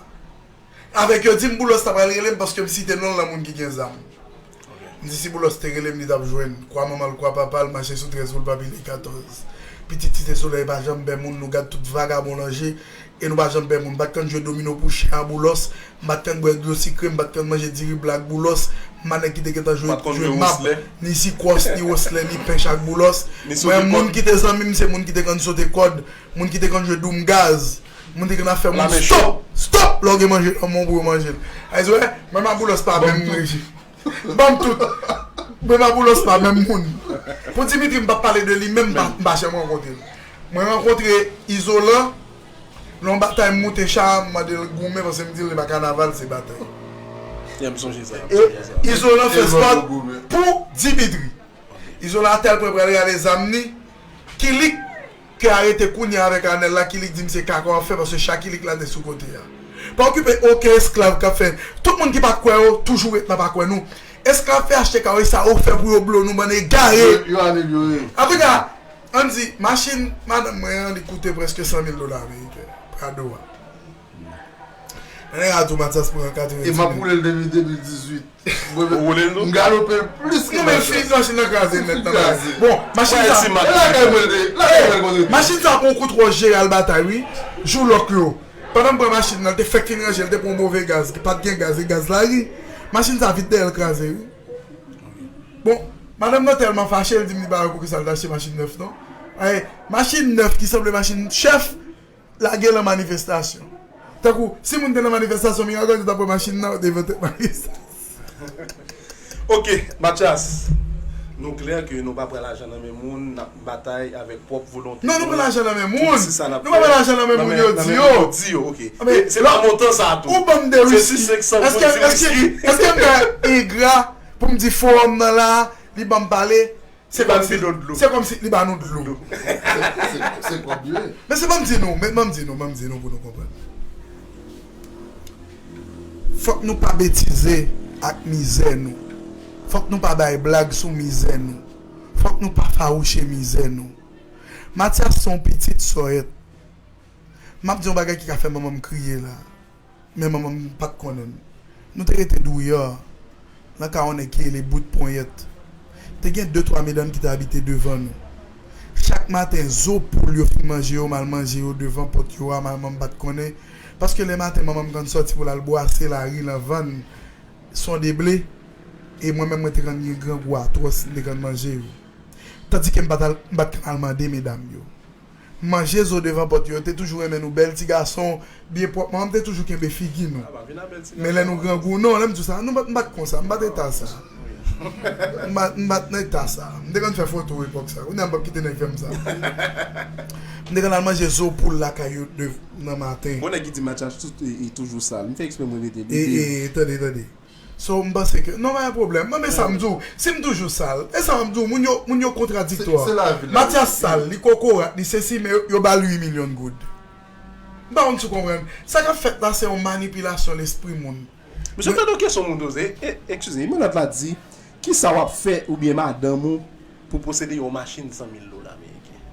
Avèk yo di m Boulos ta pral rele m paske m site non l nan moun ki gen zam. M di si Boulos te rele m, li t ap jwenn kwa manman l, kwa papa l, mache sou trèz pou l pa pile katòz. Pitit Site Solèy pa janm pè moun, nou gad tout vagabon nan je, e nou pa janm pè moun. M pa t konn jwe domino pou chen a Boulos, m pa t konn bwè dlo sikre, m pa t konn manje diri blan ak Boulos, m pa nèg ki te gentan jwe, jwe mab, ni sikwòs, ni woslè, ni pench ak Boulos. Mwen, moun ki te zanmi m, se moun ki te konn sote kòd, moun ki te konn jwe doum gaz, moun te konn ap fè moun stòp, stòp, lè w gen manje nan men w pou yo manje l. Ayizwè, mwen m a Boulos pa menm moun. Ban m tout. Mwen m a Boulos pa menm moun. Pou Dimitri, m p ap pale de li menm, m pa, m pa janm rankontre l. Mwen rankontre Izolan, nan yon batay m moute cha, m mande l goumen, paske m di l se pa kanaval, se batay. E Izolan fè spòt pou Dimitri. Izolan a tèl pwen pral rale zam ni, Kilik ke arete kounye a avèk Anèl la, Kilik di m se kaka w ap fè paske cha Kilik la te sou kote a. Pa okipe okenn esklav k ap fè. Tout moun ki pa t kwè yo toujou ret nan pa kwè nou. Esklav fè achte kaway sa yo fè pou yo blo nou, bann egare. Yo, yo amelyore. Apre sa, ann di, machin madanm mwen an, li koute prèske san mil dola ameriken. Prado a. Nèg a di w Matyas pran katrevendiz mil. E m ap woule l depi de mil dizuit. Ou woule l tou? M galope l plis ke Matyas. Non, men fi, machin nan kraze nèt nan bagay. Bon, machin sa. E lakay mwen te, lakay mwen te. Machin sa pran yon kout wòch Jeral Batay, wi. Jou lòk yo. Pandan m pran machin nan, l te fèk fin ranje, l te pran yon move gaz, ki pa t gen gaz, e gaz lari. Machin sa vit dèyè l kraze, wi. Bon, madanm nan tèlman fache, l di m li pa wè poukisa l t achte machin nèf, non. Ay, machin nèf ki sanble machin chèf, lage l an manifestasyon. Tankou, si moun te nan manifestasyon Miragwàn, yo t ap pran machin nan, yo te vante manifestasyon. Ok, Matyas, nou klè ke nou pa pran lajan nan men moun, n ap batay avèk pwòp volonte nou. Non, nou pran lajan nan men moun. Nou pa pran lajan nan men moun, yo di yo. Di yo, ok. E se pa montan sa a tou. Ou ban m de wiski. Èske, èske, èske m ka engra pou m di fowòm nan la, li ban m pale? Se kòmsi, se kòmsi li ba nou dlo. Se, se, se kòb yo ye. Men se ban m di nou, men ban m di nou, ban m di nou pou nou konprann. Fòk nou pa betize ak mizè nou. Fòk nou pa bay blag sou mizè nou. Fòk nou pa fawouche mizè nou. Matyas se yon pitit Sòyèt. M ap di yon bagay ki ka fè manman m kriye la. Men manman m pa t konnen m. Nou te rete Douyar, nan kay yon nèg ki rele Bout Ponyèt. Te gen de twa medam ki te abite devan nou. Chak maten, zo poul yo fin manje yo, m al manje yo devan pòt yo a, manman m pa t konnen. Paske lè maten, manman m konn sòti pou l al bwase lari nan vann, sonde ble, e mwen menm, mwen te konn gen grangou atwòs, m te konn manje yo. Tandike m pa t al, m pa t konn al mande medam yo. Manje zo devan pòt yo, yo te toujou renmen nou, bèl ti gason, byen pwòp. Manman m te toujou kenbe figi nou. Men lè nou grangou, non, lè m di w sa, nou pa t, m pa t konsa, m pa t eta sa. M pa, m pa t nan eta sa. M te konn fè foto epòk sa. Kounye a m p ap kite nèg fè m sa. M te konn al manje zo poul lakay yo de, nan maten. Bon, nèg ki di Matyas tout, e, e toujou sal. M fè eksprè mwen mete, e, mete. E, tande, tande. So, m panse ke, non, pa gen pwoblèm. Non, men sa m di w, si m toujou sal, e sa m di w, moun yo, moun yo kontradiktwa. Se, se lavi, lavi. Matyas sal, li kokorat, li sesi, men yo, yo ba l uit milyon goud. M pa konn si w konprann. Sa k ap fèt la, se yon manipilasyon lespri moun. Mesye, tande yon kesyon moun poze. E, eskize, mennaj la di, kisa w ap fè oubyen madanm ou pou posede yon machin san mil dola ameriken?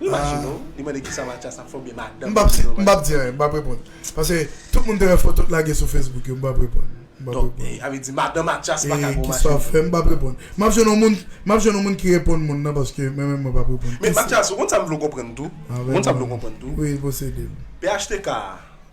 Imajine w, li mande kisa Matyas ap fè oubyen madanm li pou posede yon machin. M p ap di anyen, m p ap reponn. Paske tout moun te wè foto l lage sou Facebook yo, m p ap reponn. M p ap reponn. Donk, e, sa vle di madanm Matyas pa ka gen yon machin. E kisa w ap fè, m p ap reponn. M ap jwenn yon moun, m ap jwenn yon moun ki reponn moun nan paske mwen menm mwen p ap reponn. Men Matyas, ou konn sa m vle w konprann tou? Ou konn sa m vle w konprann tou? Wi, posede l. P H T K,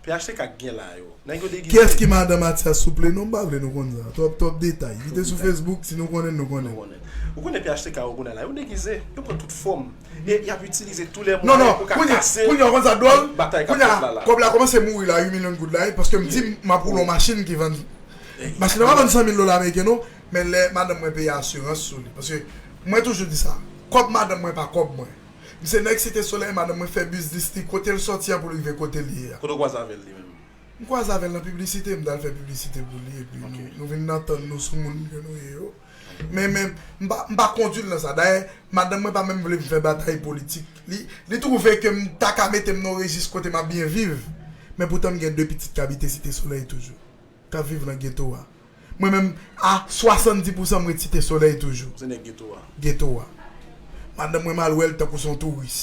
P H T K k gen la yo. Nèg yo degize. Kiyès ki madan Matyas, souple? Non, m pa vle nou konn sa. Twòp, twòp detay. Kite sou Facebook, si nou konnen, nou konnen. Nou konnen. Ou konnen P H T K yo kounye a la, yo degize, yo pran tout fòm. E y ap itilize tou lè mwayen pou ka kase batay k ap fèt la la. Non, non, kounye a, kounye a, kounye a, kòb la kòmanse mouri la, uit milyon goud la, wi, paske m di m ap woule yon machin ki vann. Paske m pa vann san mil dola ameriken, non, men lè madanm mwen peye asirans sou li. Paske mwen toujou di sa, kòb madanm mwen pa kòb mwen. M se nèg Site Solèy, madanm mwen fè biznis li, kote l sòti a pou l rive kote l ye a. Kote w kwaze avè l li menm? M kwaze avè l nan piblisite, m t al fè piblisite pou li, epi nou, nou vin antann nou sou moun ke nou ye yo. Men, men, m pa, m pa kondui l nan sa. Dayè, madanm mwen pa menm vle m fè batay politik. Li, li twouve ke m ta ka mete m nan yon rejis kote m ap byen viv. Men poutan m gen de pitit k abite Site Solèy toujou. K ap viv nan geto a. Mwen menm, a swasanndis pousan m ret Site Solèy toujou. Se nèg geto a. Geto a. Madanm mwen m al wè l tankou se yon touris.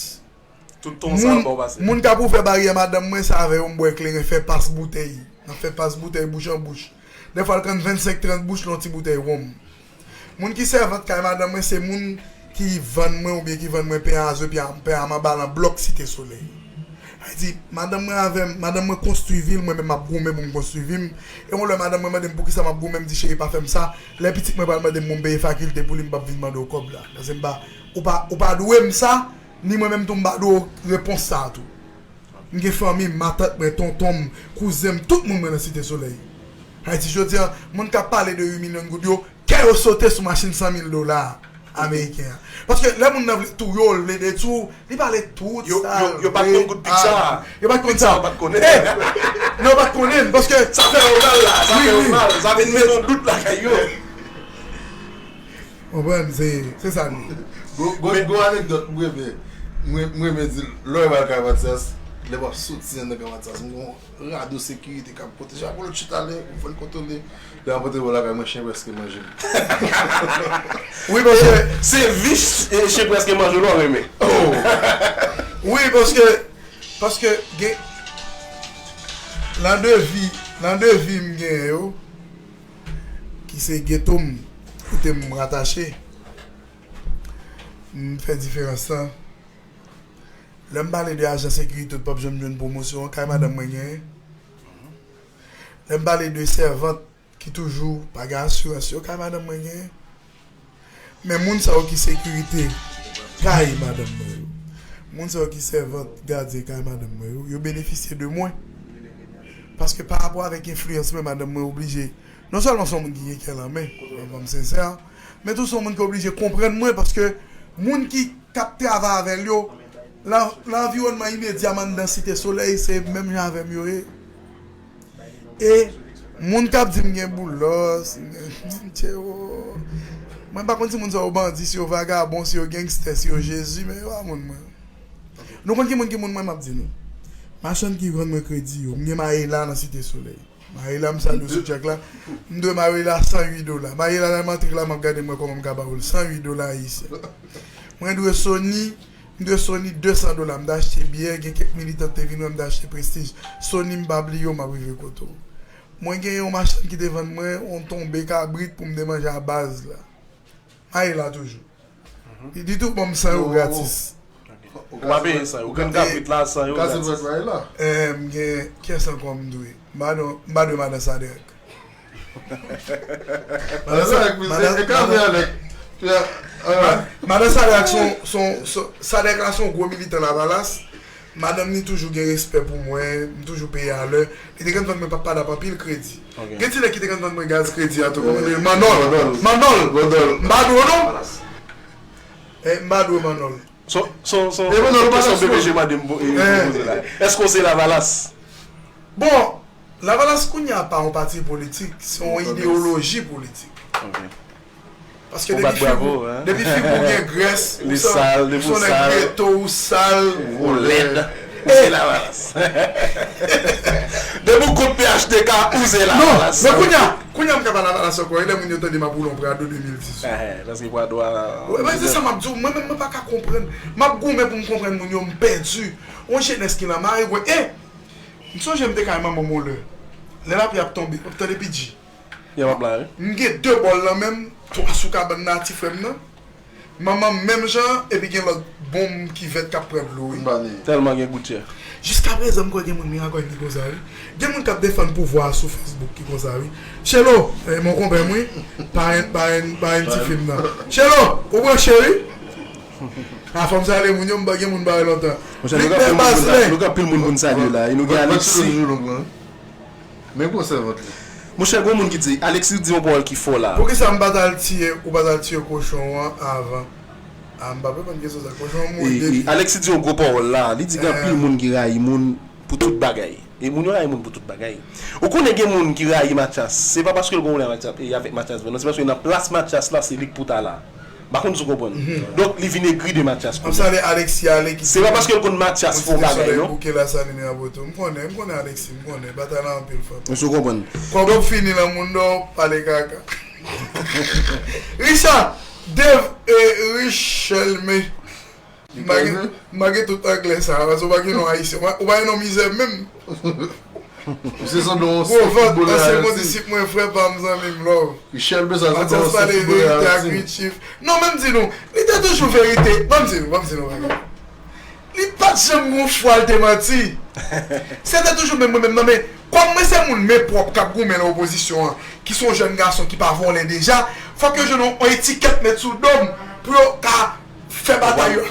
Tout tan sa ap ba w pase. Moun k ap ouvè baryè madanm mwen, se avè yo m bwè kleren, fè pas boutèy. N ap fè pas boutèy bouch an bouch. Dèfwa l konn vennsenk trant bouch nan yon ti boutèy wonm. Moun ki sèvant kay madanm mwen, se moun ki vann mwen oubyen ki vann mwen pen a zo, pen a, pen a manba nan blòk Site Solèy. Sa vle di, madanm mwen avè m, madanm mwen konstwi vi l, mwen menm m ap goumen pou m konstwi vi m. E yon lè madanm mwen mande m poukisa m ap goumen, m di cheri pa fè m sa. Lè pitit mwen pral mande m pou m peye fakilte pou li, m p ap vin mande w kòb la. Paske m pa, ou pa, ou pa dwe m sa, ni mwen menm tou m pa dwe w repons sa a tou. M gen fanmi m, matant mwen, tonton m, kouzen m, tout moun mwen nan Site Solèy. Sa vle di jodi a, moun k ap pale de uit milyon goud yo, kè yo sote sou machin san mil dola ameriken an. Paske lè moun nan vle touye w, l vle detwi w, li pale tout sa l vle. Yo, yo, yo pa t konn kout pik sa. Yo pa t konn sa. Yo pa t konnen. Eh! Non, yo pa t konnen, paske sa fè yo mal la, sa fè yo mal, sa vin mete yon dout lakay yo. Konprann, se, se sa l ye. Gwo, gwo, gwo anekdòt, m renmen, m renmen, m renmen di l, lè w pral Kay Matyas, lè w ap soti anndan Kay Matyas, m gon rado sekirite k ap pwoteje. Apre lòt chita lè, m fè l kontwole. Lè m ap antre bò lakay mwen, chen prèske manje m. Wi, paske se vi ch-, e, chen prèske manje w la w renmen. Oh! Wi, paske, paske gen, nan de vi, nan de vi m genyen yo, ki se geto m, kote m ratache, m fè diferans lan. Lè m pale de ajan sekirite, ou p ap janm jwenn pwomosyon, kay madanm mwen genyen. Lè m pale de sèvant ki toujou pa gen asirans yo, kay madanm mwen genyen. Men moun sa yo ki sekirite kay madanm mwen yo, moun sa yo ki sèvant, gadyen kay madanm mwen yo, yo benefisye de mwen. Paske pa rapò avèk enfliyans mwen, madanm mwen oblije, non sèlman se yon moun ki gen kè lanmen, anvan m sensè, men tou se yon moun ki oblije konprann mwen, paske moun ki, k ap travay avè l yo, lan-, lanviwònman imedyaman anndan Site Solèy, se menm jan avè m yo ye. E moun k ap di m gen boulòs, m gen, tcheo. Mwen pa konn si moun sa yo bandi, si yo vagabon, si yo gangstè, si yo Jezi, men yo pa moun mwen. Nou konn ki moun ki moun mwen, m ap di nou. Machann ki vann mwen kredi yo, m gen Mayela nan Site Solèy. Mayela, m salye w sou tchèk la. M dwe Mayela san uit dola. Mayela, lè m antre la, m ap gade m wè kòman m ka ba w l. San uit dola ayisyen. Mwen dwe Sony, m dwe Sony de san dola. M t achte byè, gen kèk militan te vin wè m, m t achte Prestige. Sony, m pa bliye w, m ap rive kote w. Mwen gen yon machann ki te vann mwen yon tonbe kabrit pou m te manje a baz la. Mayela toujou. Li di tou ban m san ewo gratis. Ou pa peye san ewo. Ou grenn kabrit la san ewo gratis. Kase vwèt Mayela. Eh, m gen, kiyès ankò m dwe? M pa dwe, m pa dwe madan Sadrèk. Madan Sa-, madan, madan, madan Sadrèk se yon, se yon, se, Sadrèk la se yon gwo militan Lavalas. Madanm ni toujou gen respè pou mwen, m toujou peye a lè. Li te konn vann mwen pap padap anpil kredi. Ok. Gen ti nèg ki te konn vann mwen gaz kredi a tou, kòman li rele? Manòl. Manòl. Manòl. Manòl. M pa dwe w non. Eh, m pa dwe Manòl. Son, son, son, son kesyon B P J mande m pou, e, pou poze la. Èske w se Lavalas? Bon, Lavalas kounye a pa yon pati politik, se yon ideyoloji politik. Ok. Paske depi figi w, depi figi w gen grès, ou sal, depi w sal, geto, ou sal, ou lèd, ou se Lavalas. Depi w kont P H T K, ou se Lavalas. Non, men kounye a, kounye a m ka pa Lavalas ankò, e lè moun yo tande m ap woule yon Prado de mil dis. Ehe, paske Prado a. Wi, men se sa m ap di w, mwen menm mwen pa ka konprann. M ap goumen pou m konprann moun yo, m pèdi. Yon jenès ki lan mare, wè, e, m sonje m te kay manman m yon lè. Lè lapli ap tonbe, w ap tande pidji. Yè m ap la, wi. M gen de bòl nan men m, twa sou kabann nan a ti frè m nan. Manman m menm jan, epi gen lòt bonm kivèt k ap pran dlo, wi. Tèlman gen goutye. Jiskaprezan, m kwè gen moun Miragwàn ki konsa, wi. Gen moun k ap defann pouvwa a sou Facebook ki konsa, wi. Chelo, eh, mon konpè m, wi. Parenn, parenn, parenn ti fi m nan. Chelo, ou branche, wi. A, fò m salye moun yo, m pa gen moun bare lontan. Monchè, nou gen anpil moun pou n sa- nou gen anpil moun pou n salye la. E nou gen Alexis. Men gwo sèvant li. Monchè, gon moun ki di, Alexis di yon pawòl ki fò la. Poukisa m pa t al tiye, ou pa t al tiye kochon an avan? A, m pa konprann kesyon sa. Kochon an mouri depi. Alexis di yon gwo pawòl la. Li di gen anpil moun ki rayi moun pou tout bagay. E moun yo rayi moun pou tout bagay. Ou konnen gen moun ki rayi Mathias. Se pa paske l gon woulay Mathias, e avèk Mathias vre. Non, se paske nan plas Mathias la, se li k pou ta la. M pa konn si w konprann. Donk, li vin egri de Mathias kounye a. Se pa paske l konn Mathias fè yon bagay, non. Bouke la, sa li ne raboto. M konnen, m konnen Alexis, m konnen. Batay la anpil, frè. Èske w konprann? Kòm w fin nan moun nan, w pale kaka. Richard, Dave, e, Richel, men. M pa gen tout anglè sa, paske w pa gen non ayisyen. Ou pa gen non mizè menm. Misye sanble yon sèk foutbolè Ayiti. Ansyen kondisip mwen, frè pa m, zanmi m, love. Michel Blesa sanble yon sèk foutbolè Ayiti. Non, men m di nou, li te toujou verite. Ban m di nou, ban m di nou bagay. Li pa t janm gon fwa l te manti. Se te toujou menm mwen menm nan, men kòm mwen se moun men pwòp k ap goumen nan opozisyon an, ki se yon jèn gason ki pa vòlè deja, fòk yo jwenn yon, yon etikèt met sou do m pou yo ka fè batay yo,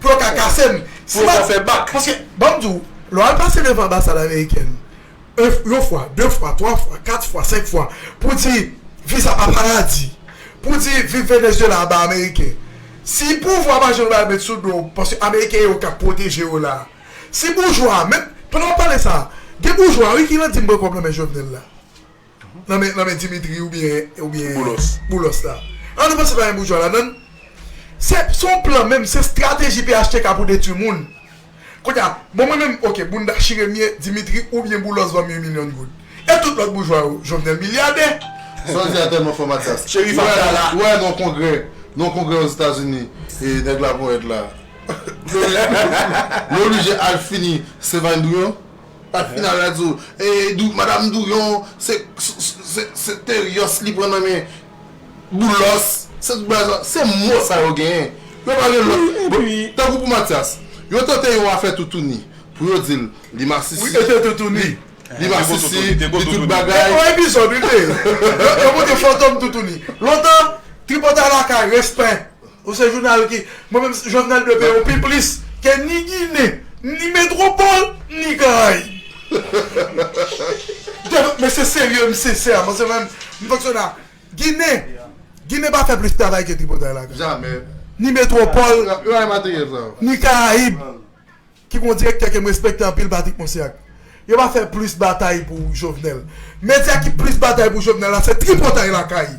pou yo ka kase m. Pou yo ka fè bak. Paske, ban m di w, lè w al pase devan anbasad amerikèn, yon fwa, de fwa, twa fwa, kat fwa, senk fwa, pou di viv sa paparadi, pou di viv Venezuela anba Ameriken. Si pouvwa pa janm bay met sou do w, paske Ameriken yo k ap pwoteje yo la. Si boujwa, men, pandan w ap pale sa, gen boujwa, wi, ki nan di m pran kòb nan men Jovenel la. Nan men, nan men Dimitri oubyen, oubyen Boulos. Boulos la. An nou panse pa gen boujwa ladann? Se, se yon plan menm, se estrateji P H T K pou detwi moun. Kounye a, bon mwen menm, oke, bounda chire m ye, Dimitri oubyen Boulos ban m yon milyon goud. E tout lòt boujwa yo, Jovenel milyadè. Sa w di a tèlman fò Mathias. Cheri Fafa la. Ou wè nan kongrè, nan kongrè Ozetazini, e nèg la pwèt la. Li oblije al fini Sevany Douyon. Al final la di w, e, Dou, Madanm Douyon, se, se, se, se Terios li pran nan men Boulos, se tout bagay sa, se mo sa yo genyen. Yo pa gen lòt. Tankou pou Mathias, yo tante yon afè toutouni, pou yo di l, li masisi, li, li masisi, li tout bagay. E yon epizòd, wi, li te. Yo, yo montre fantòm toutouni. Lontan, Tripotay Lakay, respè. Ou se jounal ki, mwen menm Jovenel dwe peye w pi plis ke ni Ginen, ni Metwopòl, ni Karayib. Mesye serye, m sensè, mwen se menm, m fonksyonè. Ginen, Ginen pa fè plis travay ke Tripotay Lakay. Ni Metwopòl, ni Karayib. Ki gon direktè ke m respekte anpil, Patrick Monsiak. Yo pa fè plis batay pou Jovenel. Medya ki plis batay pou Jovenel la, se Tripotay Lakay.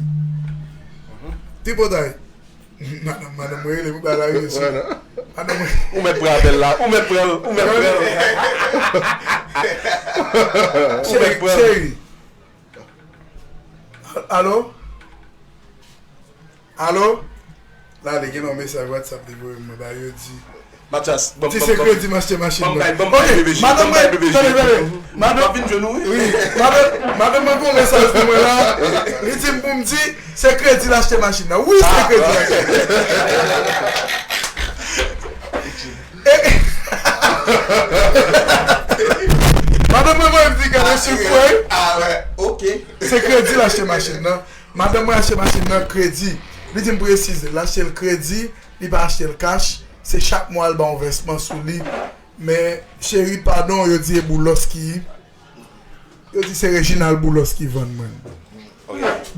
Tripotay. Madanm, madanm mwen rele m, ba la rele sou. Madanm mwen. Ou mèt pran apèl la, ou mèt pran l, ou mèt pran l. Ou mèt pran l. Cheri. Alo? Alo? La, li gen yon mesaj WhatsApp li voye mwen, ba yo di. Mathias, ban m, di se kredi m achte machin nan. Ban m bay B V G. Madanm mwen, tande, tande. Madanm, vin jwenn ou, wi. Wi, madanm, madanm mwen voye mesaj pou mwen la. Li di m pou m di, se kredi l achte machin nan. Wi, se kredi l achte. Madanm mwen voye m di gade chif mwen. Se kredi l achte machin nan. Madanm mwen achte machin nan kredi. Li di m presize, l achte l kredi, li pa achte l kach. Se chak mwa l ba yon vèsman sou li. Men, cheri, padon, yo di e Boulos ki, yo di se Reginald Boulos ki vann mwen.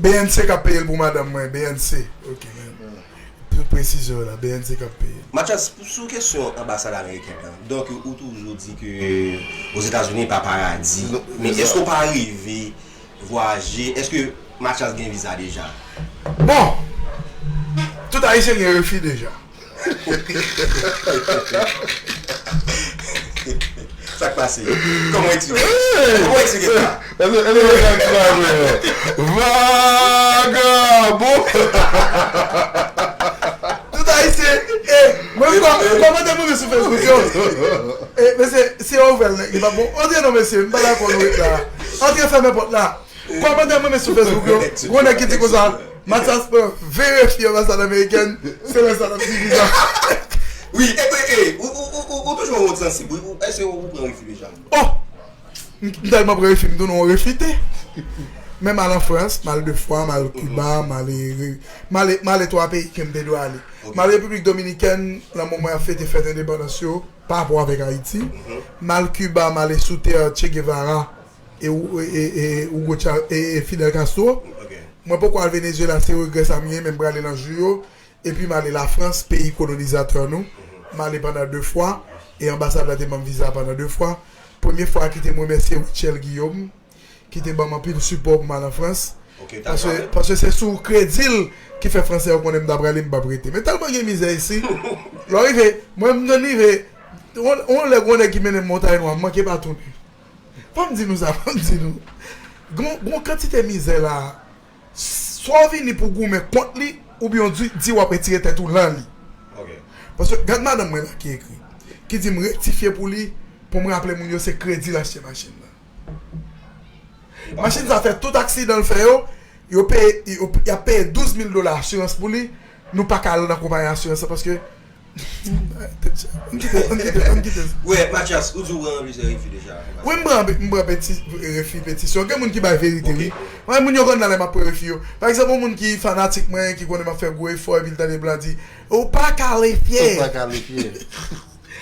B N C k ap peye l pou madanm mwen, B N C. Ok, men. Pou presizyon la, B N C k ap peye l. Mathias, sou kesyon anbasad amerikèn nan, donk, ou toujou di ke Ozetazini pa paradi. Men èske w pa rive vwayaje? Èske Mathias gen viza deja? Bon, tout Ayisyen gen refi deja. Sa k pase? Kòman w eksplike? Kòman w eksplike sa? Èske, èske w gen viza deja? Vagabon! Tout Ayisyen, e, mwen kò, kòmantè mwen sou Facebook yo. E, mesye, se ouvè l, li pa bon. Antre non, mesye, m pa dakò nou ret la. Antre, fèmen pòt la. Kòmantè mwen sou Facebook yo. Gon nèg ki di konsa, Matyas pran ven refi anbasad amerikèn, se lè sa l ap di viza. Wi, e, e, e, ou, ou, ou, ou, ou toujou yon moun sansib, wi. Ou, èske ou pran refi deja? Oh! M m tèlman pran refi, m tounen yon refite. Men m al an Frans, m al de fwa, m al Kiba, m ale, m ale, m ale twa peyi ke m te dwe ale. M al Repiblik Dominikèn, nan moman y ap fete fèt endepandans yo, pa rapò avèk Ayiti. M al Kiba, m ale sou tè Che Guevara e, e, e, e Hugo Cha- e, e Fidel Castro. Mwen poko al Venezuela, se regrè sa m gen, men m prale nan jou yo. Epi m ale Lafrans, peyi kolonizatè nou. M ale pandan de fwa, e anbasad la te ban m viza pandan de fwa. Premye fwa ki te m remèsye Rutshelle Guillaume, ki te ban m anpil sipò pou m al an Frans. Paske, paske se sou kredi l ki fè Fransè yo konnen m ta prale, m p ap rete. Men tèlman gen mizè isi, lè w rive, mwen m konn rive, yon, yon lè gon nèg ki mennen m Montay Nwa, m manke pa tounen. Fò m di nou sa, fò m di nou. Gon, gon kantite mizè la, swa w vini pou w goumen kont li, oubyen w di, di w ap retire tèt ou lan li. Paske gad madanm mwen la ki ekri, ki di m rektifye pou li, pou m raple moun yo se kredi l achte machin nan. Machin sa fè tout aksidan l fè yo, yo peye, yo, y ap peye douz mil dola asirans pou li, nou pa ka al nan konpayi asirans la paske Ann kite, ann kite, ann kite. Wè, Matyas, ou di w pran plizyè refi deja. Wi, m pran, m pran peti, refi petisyon. Gen moun ki bay verite, wi. Mwen, moun yo konn nan lè m ap pran refi yo. Pa egzanp, yon moun ki fanatik mwen, ki konnen m ap fè gwo efò, epi l tande blan di, ou pa kalifye. Ou pa kalifye.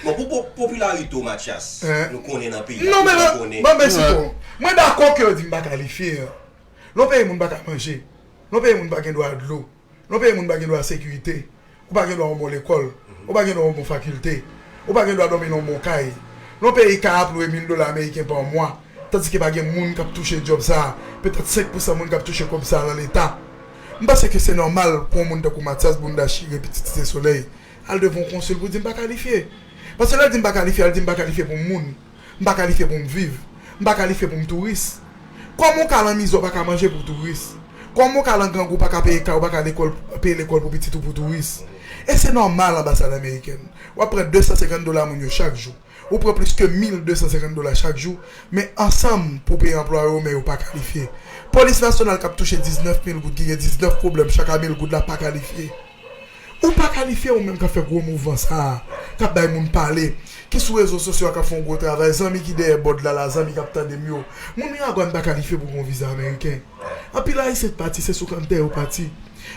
Bon, pou po- popilarite w, Matyas, nou konnen nan peyi a, tout moun konnen. Ban m esplike w. Mwen dakò ke yo di m pa kalifye. Lè yon peyi moun pa ka manje, lè yon peyi moun pa gen dwa dlo, lè yon peyi moun pa gen dwa sekirite, ou pa gen dwa yon bon lekòl, ou pa gen dwa yon bon fakilte, ou pa gen dwa dòmi nan yon bon kay. Lè yon peyi ka ap lwe mil dola ameriken pa mwa, tandiske pa gen moun k ap touche djòb sa a, petèt senk pousan moun k ap touche kòb sa a nan Leta. M panse ke se nòmal pou yon moun tankou Matyas Bounda Chire, pitit Site Solèy, al devan yon konsil pou di m pa kalifye. Paske lè l di m pa kalifye, al di m pa kalifye pou m moun. M pa kalifye pou m viv. M pa kalifye pou m touris. Kòman w ka lan mizè w pa ka manje pou touris? Kòman w ka lan grangou w pa ka peye kay, w pa ka lekòl, peye lekòl pou pitit ou pou touris? E se nòmal anbasad amerikèn. W ap pran de san senkant dola moun yo chak jou. Ou pran plis ke mil de san senkant dola chak jou, men ansanm pou peye anplwaye w, men yo pa kalifye. Polis nasyonal k ap touche diznèf mil goud, ki gen diznèf pwoblèm chak a mil goud la, pa kalifye. Ou pa kalifye, ou menm k ap fè gwo mouvman sa a, k ap bay moun pale, ki sou rezo sosyo a k ap fè yon gwo travay, zanmi ki dèyè bòd la la, zanmi k ap tande m yo. Moun Miragwàn pa kalifye pou gon viza ameriken. Anpil Ayisyen k pati, se sou kanntè yo pati.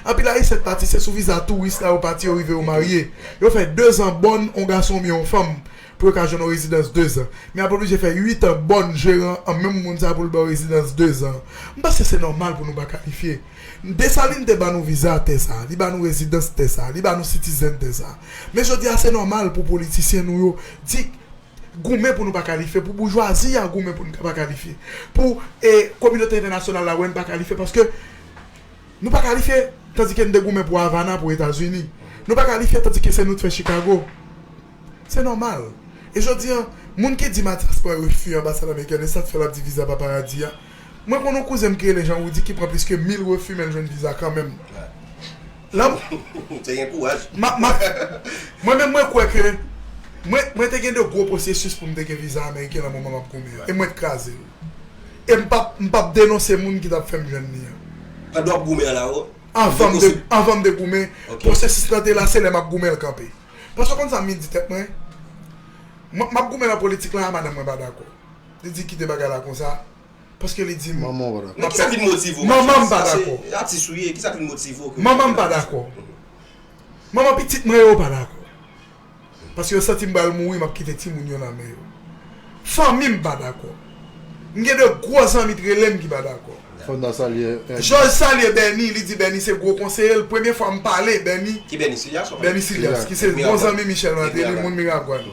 Anpil Ayisyen k pati, se sou viza touris la yo pati, yo rive yo marye. Yo fè dezan bòn, yon gason oubyen yon fanm, pou yo ka jwenn yon rezidans dezan. Men y ap oblije fè uit an bòn jeran an menm moun sa pou l ba w rezidans dezan. M panse se nòmal pou nou pa kalifye. Desalin te ba nou viza tè sa, li ba nou rezidans tè sa, li ba nou sitizen tè sa. Men jodi a se nòmal pou politisyen nou yo di goumen pou nou pa kalifye, pou boujwazi a goumen pou nou pa kalifye, pou e, kominote entènasyonal la wè n pa kalifye paske nou pa kalifye, tandike n te goumen pou Avana, pou Etazini. Nou pa kalifye, tandike se nou t fè Chicago. Se nòmal. E jodi a, moun ki di Matyas pran refi anbasad amerikèn, e sa k fè l ap di viza paparazzi a. Mwen konn yon kouzen m ki rele Jean Roudy ki pran plis ke mil refi men l jwenn viza kanmenm. Lan, Ou te gen kouraj. ma, ma, mwen menm mwen kwè ke mwen, mwen te gen de gwo pwosesis pou m te gen viza ameriken nan moman m ap goumen an. E mwen t kraze l. E m p ap, m p ap denonse moun ki t ap fè m jwenn li an. Pandan w ap goumen an la, ou? Anvan m de, anvan m de goumen, pwosesis lan te la, se lè m ap goumen l kanpe. Paske w konn sa m di tèt mwen? Mwen, m ap goumen nan politik la, madanm mwen pa dakò. Li di kite bagay la konsa. Paske li di m. Manman w pa dakò. Men kisa k vin motive w? Manman m pa Matyas? Dakò. Se atis ou ye, kisa k vin motive w? Manman m pa dakò. Manman pitit mwen yo pa dakò. Paske yo santi m pral mouri, m ap kite timoun yo nan men yo. Fanmi m pa dakò. M gen de gwo zanmi t rele m ki pa dakò. Fò n ta salye. Jòj salye Bèni, li di Bèni se gwo konseye l. Premye fwa m pale Bèni. Ki Bèni Silyas ou? Bèni Silyas, ki se bon zanmi Michel Martelly, moun Miragwàn.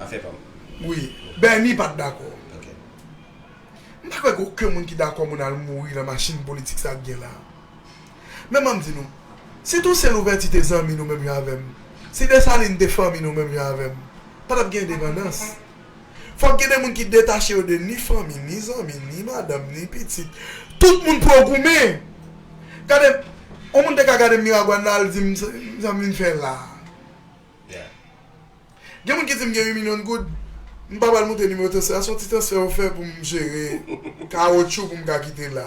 Afè pa m. Wi. Bèni pa t dakò. Ok. M pa kwè gen okenn moun ki dakò moun al mouri nan machin politik sa k gen la. Men ban m di nou, si Tousen Louvèti te zanmi nou menm jan avè m, si Desalin te fanmi nou menm jan avè m, pa t ap gen endepandans. Fòk gen de moun ki detache yo de ni fanmi, ni zanmi, ni madanm, ni pitit. Tout moun pou yo goumen. Gade, yon moun te ka gade m Miragwàn la, al di m, "Sa m vin fè la?" Gen moun ki di m gen uit milyon goud, m pa pral montre nimewo transfè a, se yon ti transfè yo fè pou m jere kawotchou pou m ka kite la.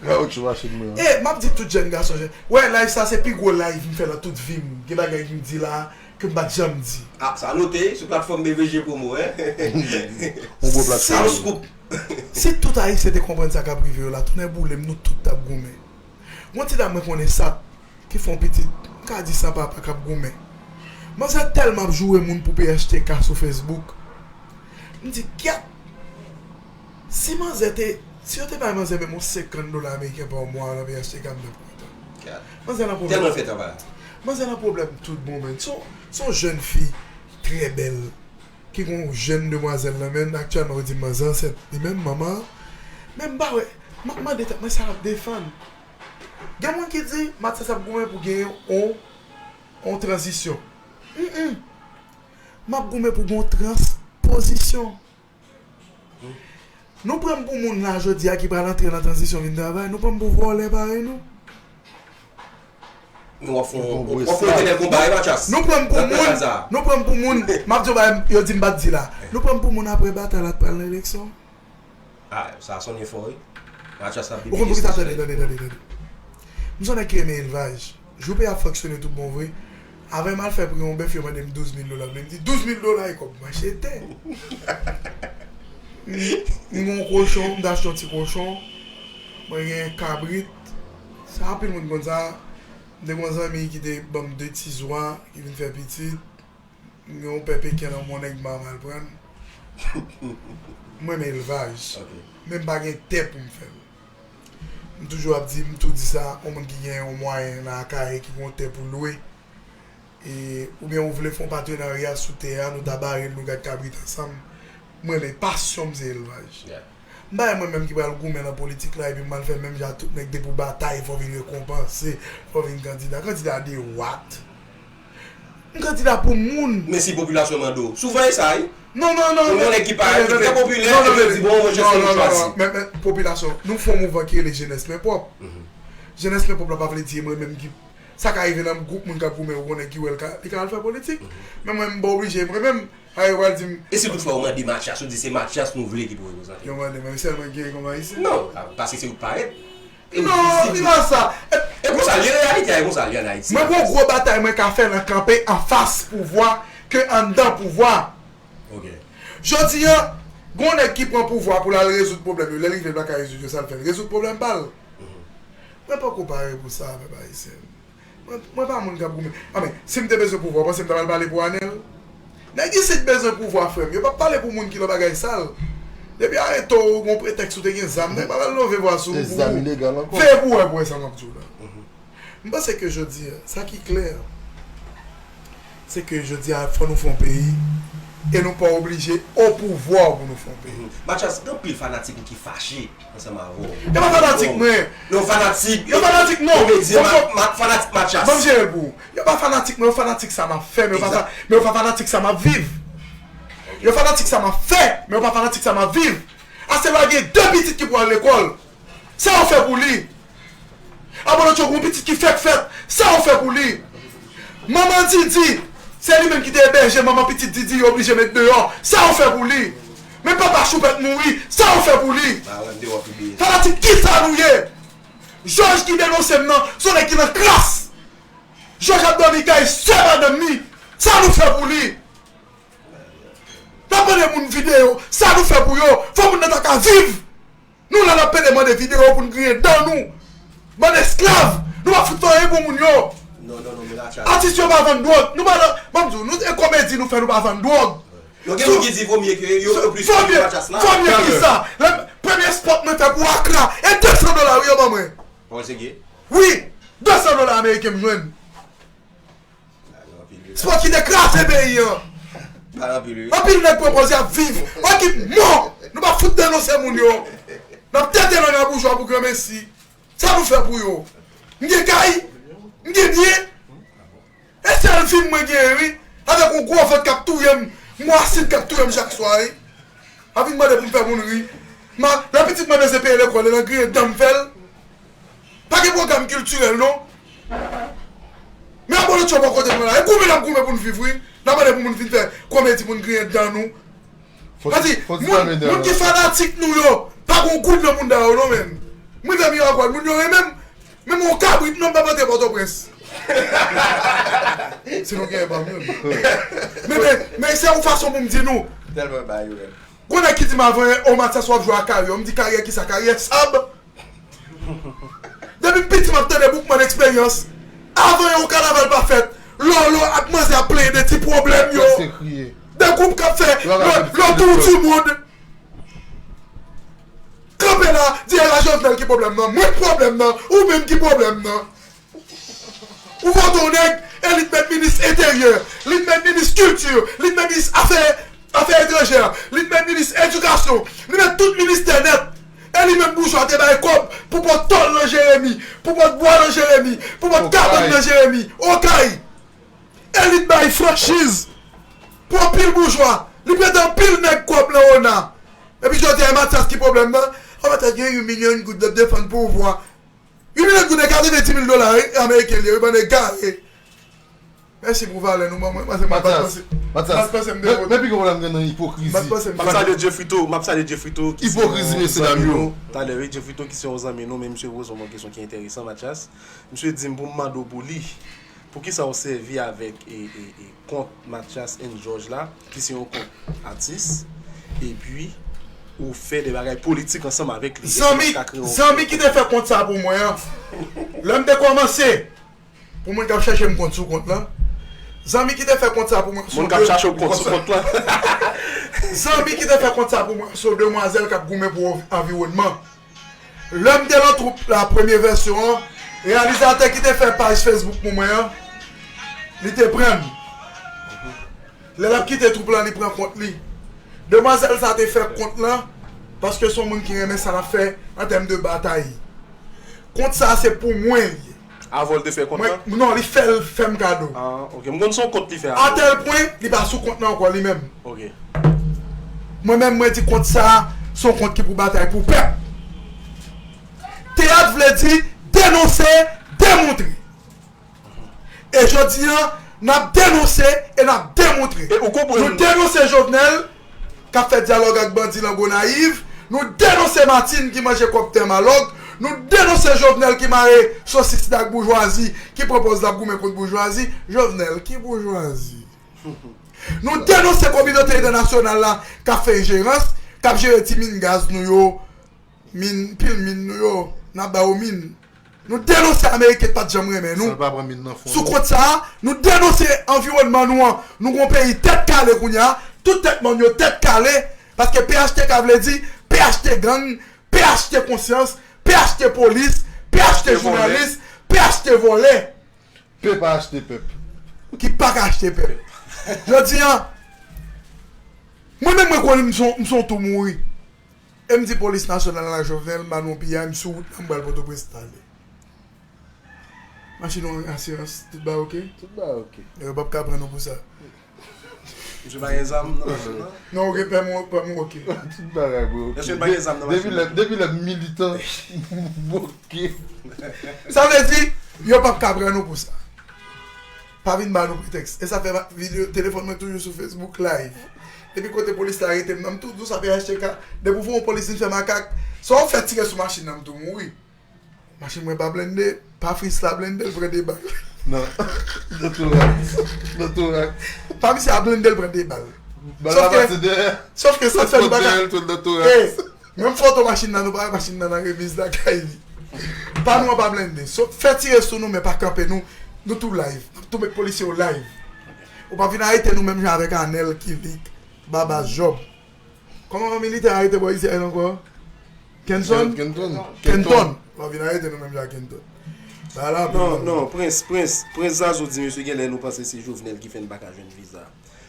Kawoutchou machin mwen an. E, m ap di tout jèn gason, jèn, wè, live sa se pi gwo live m fè nan tout vi m. Gen bagay ki m di la ke m pa t janm di. Ah, sa note sou platfòm B V G Promo, en. Yon gwo platfòm. Sa yon scoop. Si tout Ayisyen te konprann sa k ap rive yo la, tonnè boule m, nou tout t ap goumen. Gon ti dam mwen konnen sa, ki fè yon pitit, m ka di san papa k ap goumen. Manzè tèlman ap joure moun pou P H T K sou Facebook. M di, gyèt! Si manzè te, si yo te bay manzè menm yon senkant dola ameriken pa mwa nan P H T K, m t ap kontan. Manzè nan pwoblèm. Tèlman l fè travay la. Manzè nan pwoblèm tout bon, menn. Se yon, se yon jèn fi trè bèl, ki gen yon jèn demwazèl nan men l, aktyèlman yo di manzè ansent li menm, manman an. Men m pa wè, m ap mande tèt mwen sa l ap defann. Gen moun ki di Mathias ap goumen pou gen yon, yon tranzisyon. Mm, mm. M ap goumen pou gen yon transpozisyon. Nou pran m pou moun la jodi a ki pral antre nan tranzisyon vin travay, nou pran m pou vòlè parèy nou. Nou w ap fè yon, w ap fè yon etènèl konba, wi, Mathias. Nou pran m pou moun, nou pran m pou moun, m ap di w bagay yo di m pa t di la. Nou pran m pou moun apre batay la t pral nan eleksyon. Ah, sa sonnen fò, wi. Mathias ap depi. Ou konn poukisa, tande, tande, tande, tande. M se yon nèg ki renmen elvaj. Jou peyi a ap fonksyone tout bon vre. Avan m al fè pri yon bèf, yo mande m douz mil dola. M di, douz mil dola e kòb m achte tè. M gen yon kochon, m t achte yon ti kochon. Mwen gen kabrit. Sa anpil moun konn sa. M te gen yon zanmi ki te ban m de ti zwa, ki vin fè pitit. M gen yon pè peken nan men yon nèg m pa mal pran. M renmen elvaj. Men m pa gen tè pou m fè l. M toujou ap di, m tou di sa, yon moun ki gen yon mwayen nan Akayè, ki gen yon tè pou lwe, e, oubyen ou vle fè yon patenarya sou tè a, nou ta bare l, nou gad kabrit ansanm. Mwen, men pasyon m se elvaj. M pa wè mwen menm ki pral goumen nan politik la, epi m al fè menm jan ak tout nèg, depi w batay, fò w vin rekonpanse, fò w vin kandida. Kandida de what? M kandida pou moun. Men si popilasyon mande w. Souvan e sa, wi. Non, non, non. Ou gen nèg ki parèt, ki trè popilè, epi yo di, bon, mwen jis fè yon chwazi. Men, men, popilasyon, nou fè yon mouvman ki rele Jenès Men Pwòp. Jenès Men Pwòp la pa vle di e mwen menm ki, sa ka rive nan gwoup moun k ap goumen, ou gon nèg ki wè l ka, li ka al fè politik. Men mwen, m pa oblije, mwen menm, a yo pral di m. E si toutfwa yo mande Mathias, yo di se Mathias nou vle ki pou reprezante. Yo mande mwen, sèlman gen kòm Ayisyen? Non, paske se ou k parèt. Non, li pa sa. E konsa l ye, reyalite a e konsa l ye ann Ayiti. Mwen gen yon gwo batay mwen ka fè nan kanpe anfas pouvwa ke anndan pouvwa. Jodi a, gen yon nèg ki pran pouvwa pou l al rezoud pwoblèm yo, lè l rive l pa ka rezoud yo, sa l fè? L rezoud pwoblèm pa l. Mwen poko pare pou sa, pèp ayisyen. Mwen, mwen pa moun k ap goumen. Anben, si m te bezwen pouvwa, w panse m ta pral pale pou Anèl? Nèg isit bezwen pouvwa, frè m. Yo p ap pale pou moun ki nan bagay sal. Depi yo arete w, ou gen yon pretèks ou te gen zam, nèg pa pral leve vwa sou ou pou ou. Veye pou w wè, pou w wè sa m ap di w la. M panse ke jodi a, sa ki klè, se ke jodi a, fò nou fè yon peyi, e nou pa oblije o pouvwa pou nou fè yon peyi. Mathias, gen anpil fanatik ou ki fache ansanm avè w. Yo pa fanatik mwen. Non, fanatik. Yo fanatik non. Komedyen, fanatik Mathias. Ban m jere l pou ou. Yo pa fanatik mwen, yo fanatik sa m ap fè, men yo pa, men yo pa fanatik sa m ap viv. Yo fanatik sa m ap fè, men yo pa fanatik sa m ap viv. Aselwa gen de pitit ki pral lekòl. Sa yo fè pou li? Abolotcho gen yon pitit ki fèk fèt. Sa yo fè pou li? Manman Didi, se li menm ki te ebèje manman pitit Didi yo oblije met deyò. Sa yo fè pou li? Men papa Choupèt mouri. Sa yo fè pou li? Fanatik kisa nou ye? Jòj ki denonse m nan, se yon nèg ki nan kras. Jòj ap dòmi kay sè madanm li. Sa nou fè pou li? N ap mande moun videyo, sa nou fè pou yo? Fò moun nan ta ka viv. Nou la n ap pede mande videyo pou n griyen dan nou. Bann esklav, nou pa fout fè anyen pou moun yo. Atis yo pa vann dwòg. Nou pa nan, ban m di w, nou, e komedi nou fè, nou pa vann dwòg. Yo gen moun ki di vo mye ke yo, yo plis ke Mathias la. Vo mye kisa? Premye spòt mwen fè pou Akra, e de san dola wi yo ban mwen. Pawòl serye? Wi, de san dola ameriken m jwenn. Spòt ki te kraze peyi an. Anpil nèg pran pòz y ap viv. Ekip mò. Nou pa fout denonse moun yo. N ap tete lang a boujwa pou granmesi. Sa nou fè pou yo? M gen kay? M gen byen? E sèl fim mwen genyen wi. Avèk yon gwo vant k ap touye m. Mwasid k ap touye m chak swa wi. Ap vin mande pou m fè moun ri. Ma, lè pitit mwen bezwen peye lekòl, e nan griyen dan m fè l. Pa gen pwogram kiltirèl non. Men Abolotcho bò kote nou la. E goumen n ap goumen pou n viv wi. N ap mande pou moun vin fè komedi pou n griyen dan nou. Sa di, moun, moun ki fanatik nou yo, pa gen yon goud nan mounda yo non menn. Mwen nan Mirakòd, moun yo renmen m. Menm yon kabrit non m pa pote Pòtoprens. Si nou gen ban m youn. Men, men, men se yon fason pou m di nou. Tèlman ba yo rèd. Gon nèg ki di m avan, o Matyas w ap jwe ak karyè. M di karyè kisa? Karyè sab. Depi m piti m ap tande Boukman Eksperyans. Avan yon kanaval pa fèt, Lolo ak manzè ap plenyen de ti pwoblèm yo. Prèske kriye. De gwoup k ap fè le, le tour du monde. Kanpe la, di e la Jovenel ki pwoblèm nan. Mwen k pwoblèm nan, ou menm ki pwoblèm nan. Ou vote yon nèg, e li t mèt minis enteryè, li t mèt minis kilti, li t mèt minis afè, afè etranjè, li t mèt minis edikasyon, li mèt tout ministè nèt. E li menm boujwa te bay kòb pou pot tòl nan Jeremi, pou pot bwa nan Jeremi, pou pot kabann nan Jeremi, Okay. E li t bay franchiz pou anpil boujwa. Li prete anpil nèg kòb nan ona. Epi jodi a, e Matyas ki pwoblèm nan. O Matyas gen yon milyon goud l ap defann pouvwa. Yon milyon goud e katrevenndis mil dola ameriken li ye, wi, bann egare. Mèsi pou valè nou ban mwen, paske m pa t panse, m pa t panse m te vote. Men pi gwo pwoblèm gen nan ipokrizi. M pa t panse m te vote. M ap salye Jeffrito, m ap salye Jeffrito ki se yon zanmi nou. Talè, wi, Jeffrito ki se yon zanmi nou, men misye poze m yon kesyon ki enteresan, Matyas. Misye di m pou m mande w pou li. Poukisa w sèvi avèk e, e, e, kont Matyas and George la, ki se yon kont atis, epi ou fè de bagay politik ansanm avèk li? Zanmi, zanmi ki te fè kont sa pou mwen an, lè m te kòmanse, pou moun k ap chèche m kont sou kont lan, zanmi ki te fè kont sa pou mwen, moun k ap chache w kont sou kont lan. Zanmi ki te fè kont sa pou mwen, se yon demwazèl k ap goumen pou anviwònman. Lè m te nan twoup la, premye vèsyon an, reyalizatè ki te fè paj Facebook pou mwen an, li te pran m. Lè l ap kite twoup lan, li pran kont li. Demwazèl sa te fè kont lan, paske se yon moun ki renmen sa l ap fè an tèm de batay. Kont sa se pou mwen li ye. Avan l te fè kont lan? Non, li fè l fè m kado. Ah, ok. M konn se yon kont li fè. Atèl pwen, li pa sou kont lan ankò li menm. Ok. Mwen menm, mwen di kont sa, se yon kont ki pou batay pou pèp. Teyat vle di denonse, demontre. E jodi a, n ap denonse e n ap demontre. E ou konprann? Nou denonse Jovenel, k ap fè dyalòg ak bandi Lagonayiv. Nou denonse Martine ki manje kòb tè Malòk. Nou denonse Jovenel ki mare sosis li ak boujwazi, ki pran pòz l ap goumen kont boujwazi. Jovenel, ki boujwazi? Nou denonse kominote entènasyonal la k ap fè enjerans, k ap jere ti min gaz nou yo, min, pil min nou yo, n ap ba yo min. Nou denonse Ameriken pa t janm renmen nou. Sou kont sa a, nou denonse anviwònman nou an. Nou gon peyi tèt kale kounye a. Tout tèt mòn yo tèt kale. Paske P H T K vle di P H T gang, P H T konsyans, P H T polis, P H T jounalis, P H T vòlè. P pa achte pèp. Ki pa ka achte pèp. Jodi a, mwen menm mwen konnen m son, m son tou mouri. E m di polis nasyonal la, Jovenel, m ba nou yon piyay, m sou wout la, m pral Pòtoprens talè. Machin ou an asirans, tout bagay oke? Tout bagay oke. Yo p ap ka pran nou pou sa. Misye pa gen zam nan machin nan? Non, oke, pèmi, pèmi, oke. Tout bagay, bro, oke. Mesye pa gen zam nan machin nan. Depi lè, depi lè militan, oke. Sa vle di, yo p ap ka pran nou pou sa. Pa vin ba nou pretèks. E sa fè videyo, telefòn mwen toujou sou Facebook live. Depi kote polis la arete m nan, m tou di w sa P H T K. Depi w voye yon polis vin fè makak, sa w fè tire sou machin nan, m tou mouri. Machin mwen pa blende, pa Fris la blende, l pran de bal. Non, nan torak, nan torak. Pa misye a blende, l pran de bal. Bal la pase dèyè. Sòf ke sa fè nou pa ka. Menm foto machin nan, nou pa wè machin nan nan remiz lakay li. Pa nou an pa blende. So, fè tire sou nou, men pa kanpe nou. Nou tou live. N ap tou met polisye yo live. Ou pa vin arete nou menm jan avèk Anèl, Kilik, Babas Jòb. Kòman yon militè arete bò isit ankò? Kenson? Kenton. Kenton. Kenton. Ou pa vin arete nou menm jan ak Kenton. Bagay la anpil. Non, non, Prens, Prens, Prens Zazou di mesye genlè nou panse se Jovenel ki fè n pa ka jwenn viza.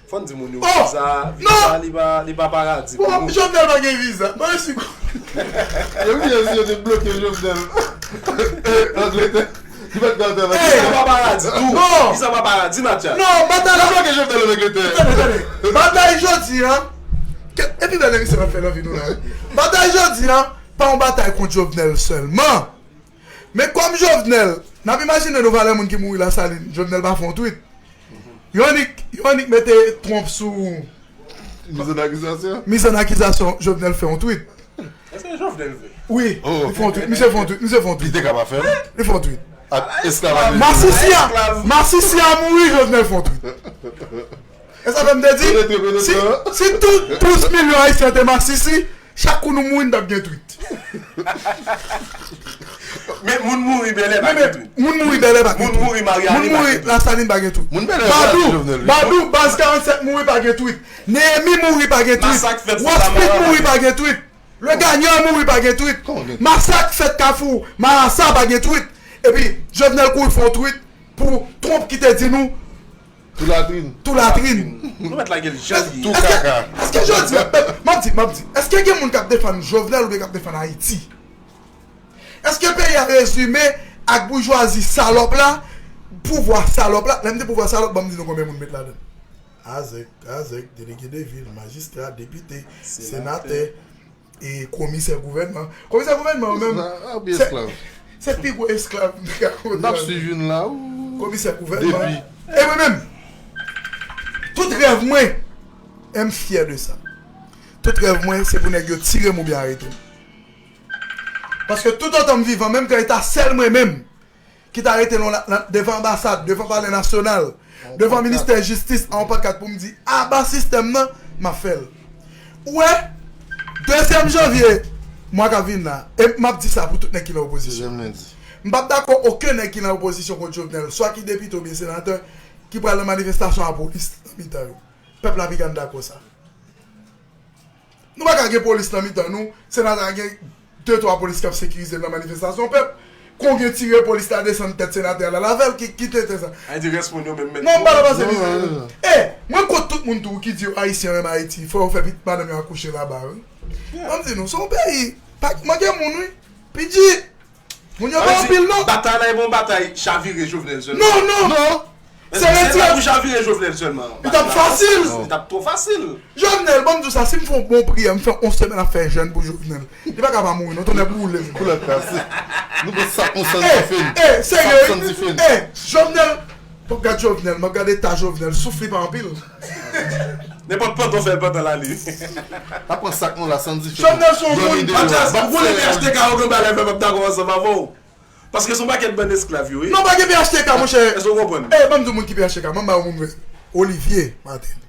Fò n di moun yo, oh, viza, viza, li pa, li pa paradi pou nou. Jovenel pa gen viza. Mwen si. Yo bliye si yo te bloke Jovenel. E, Angletè. Li pa t ka antre nan viza pa paradi tou. Non. Viza pa paradi, Matyas. Non, batay la. Yo bloke Jovenel an Angletè. Tande, tande. Batay jodi a. Epi bèl emisyon n ap fè nan vi nou la, wi. Batay jodi a, pa yon batay kont Jovenel sèlman. Men kòm Jovenel, n ap imajine nou valè moun ki mouri Lasalin, Jovenel pa fè yon tweet. Yo annik, yo annik mete Trump sou miz an akizasyon. Miz an akizasyon, Jovenel fè yon tweet. Èske Jovenel vre. Wi, li fè yon tweet, misye fè yon tweet, misye fè yon tweet. Li te ka pa fè l. Li fè yon tweet. Masisi a, Masisi a mouri, Jovenel fè yon tweet. E sa fè m te di, si, si tout douz milyon Ayisyen te Masisi, chak kou nou mouri, n t ap gen tweet. Men moun mouri bèlè pa gen tweet. Moun mouri bèlè pa gen tweet. Moun mouri Maryani pa gen tweet. Moun mouri Lasalin pa gen tweet. Moun bèlè pa gen tweet. Badou, Badou, baz karannsèt mouri pa gen tweet. Neyemi mouri pa gen tweet. Masak fèt Wall Street mouri pa gen tweet. Le Gagnant mouri pa gen tweet. Masak fèt Kafou Marasa pa gen tweet. Epi Jovenel kouri fè yon tweet pou twonp ki te di nou Tou latrin. Tou latrin. Nou mèt lage l jan li ye. Tou kaka. Èske jodi a, m ap di, m ap di, èske gen moun k ap defann Jovenel oubyen k ap defann Ayiti? Èske peyi a rezime ak boujwazi salòp la, pouvwa salòp la? Lè m di pouvwa salòp, ban m di nou konbyen moun met ladan l. Azèk, azèk, delege de vil, majistra, depite, senatè, e komisè gouvènman. Komisè gouvènman, ou menm, se, se pi gwo esklav m te ka konn. N ap swiv youn la, ou. Komisè gouvènman. Depi. E mwen menm, tout rèv mwen, e m fyè de sa. Tout rèv mwen, se pou nèg yo tire m oubyen arete m. Paske toutotan m vivan, menm ke e ta sèl mwen menm, ki ta rete nan, nan, devan anbasad, devan palè nasyonal, devan ministè jistis, a yon pankat pou m di, aba sistèm nan, m ap fè l. Ou wè, dezyèm janvye, mwa k ap vin la, e m ap di sa pou tout nèg ki nan opozisyon. M p ap dakò okenn nèg ki nan opozisyon kont Jovenel, swa ki depite oubyen senatè, ki pral nan manifestasyon a polis nan mitan yo. Pèp la pi ka dakò sa. Nou pa ka gen polis nan mitan nou, senatè a gen de twa polis k ap sekirize l nan manifestasyon pèp. Kon gen tire, polis la desann tèt senatè a la avè l, ki, ki tenten sa. Ay di rès moun yo menm mèt. Non, m pa nan pase mizè. E, mwen kont tout moun tou ki di yo Ayisyen renmen Ayiti, fò yo fè pitit madanm yo akouche laba, wi. Ban m di nou, se yon peyi, pa manke moun, wi. P D G, moun yo pa anpil, non. Batay la, e bon batay, chavire Jovenel sèlman. Non, non. Se retire pou chavire Jovenel sèlman. Li t ap fasil. Li t ap twò fasil. Jovenel, ban m di w sa, si m fè yon bon priyè, m fè yon semèn ap fè jèn pou Jovenel, li pa ka pa mouri, non, tonnè boule m. Koulè kase. Nou pran sak nou sann dife n. E, serye, wi. E, Jovenel, m ap gad Jovenel, m ap gad eta Jovenel, souf li pa anpil. Nenpòt pantan w fè l pantan l ale. N ap pran sak nou la, sann dife n. Jovenel se yon moun. Mathias, ou konnen P H T K yo gen bagay fè m ap dakò ansanm avè w. Paske se yon pakèt bann esklav yo ye. Non, pa gen P H T K, monchè. Èske w konprann? E, ban m di w moun ki P H T K, ban m ba w moun vre. Olivier Martelly.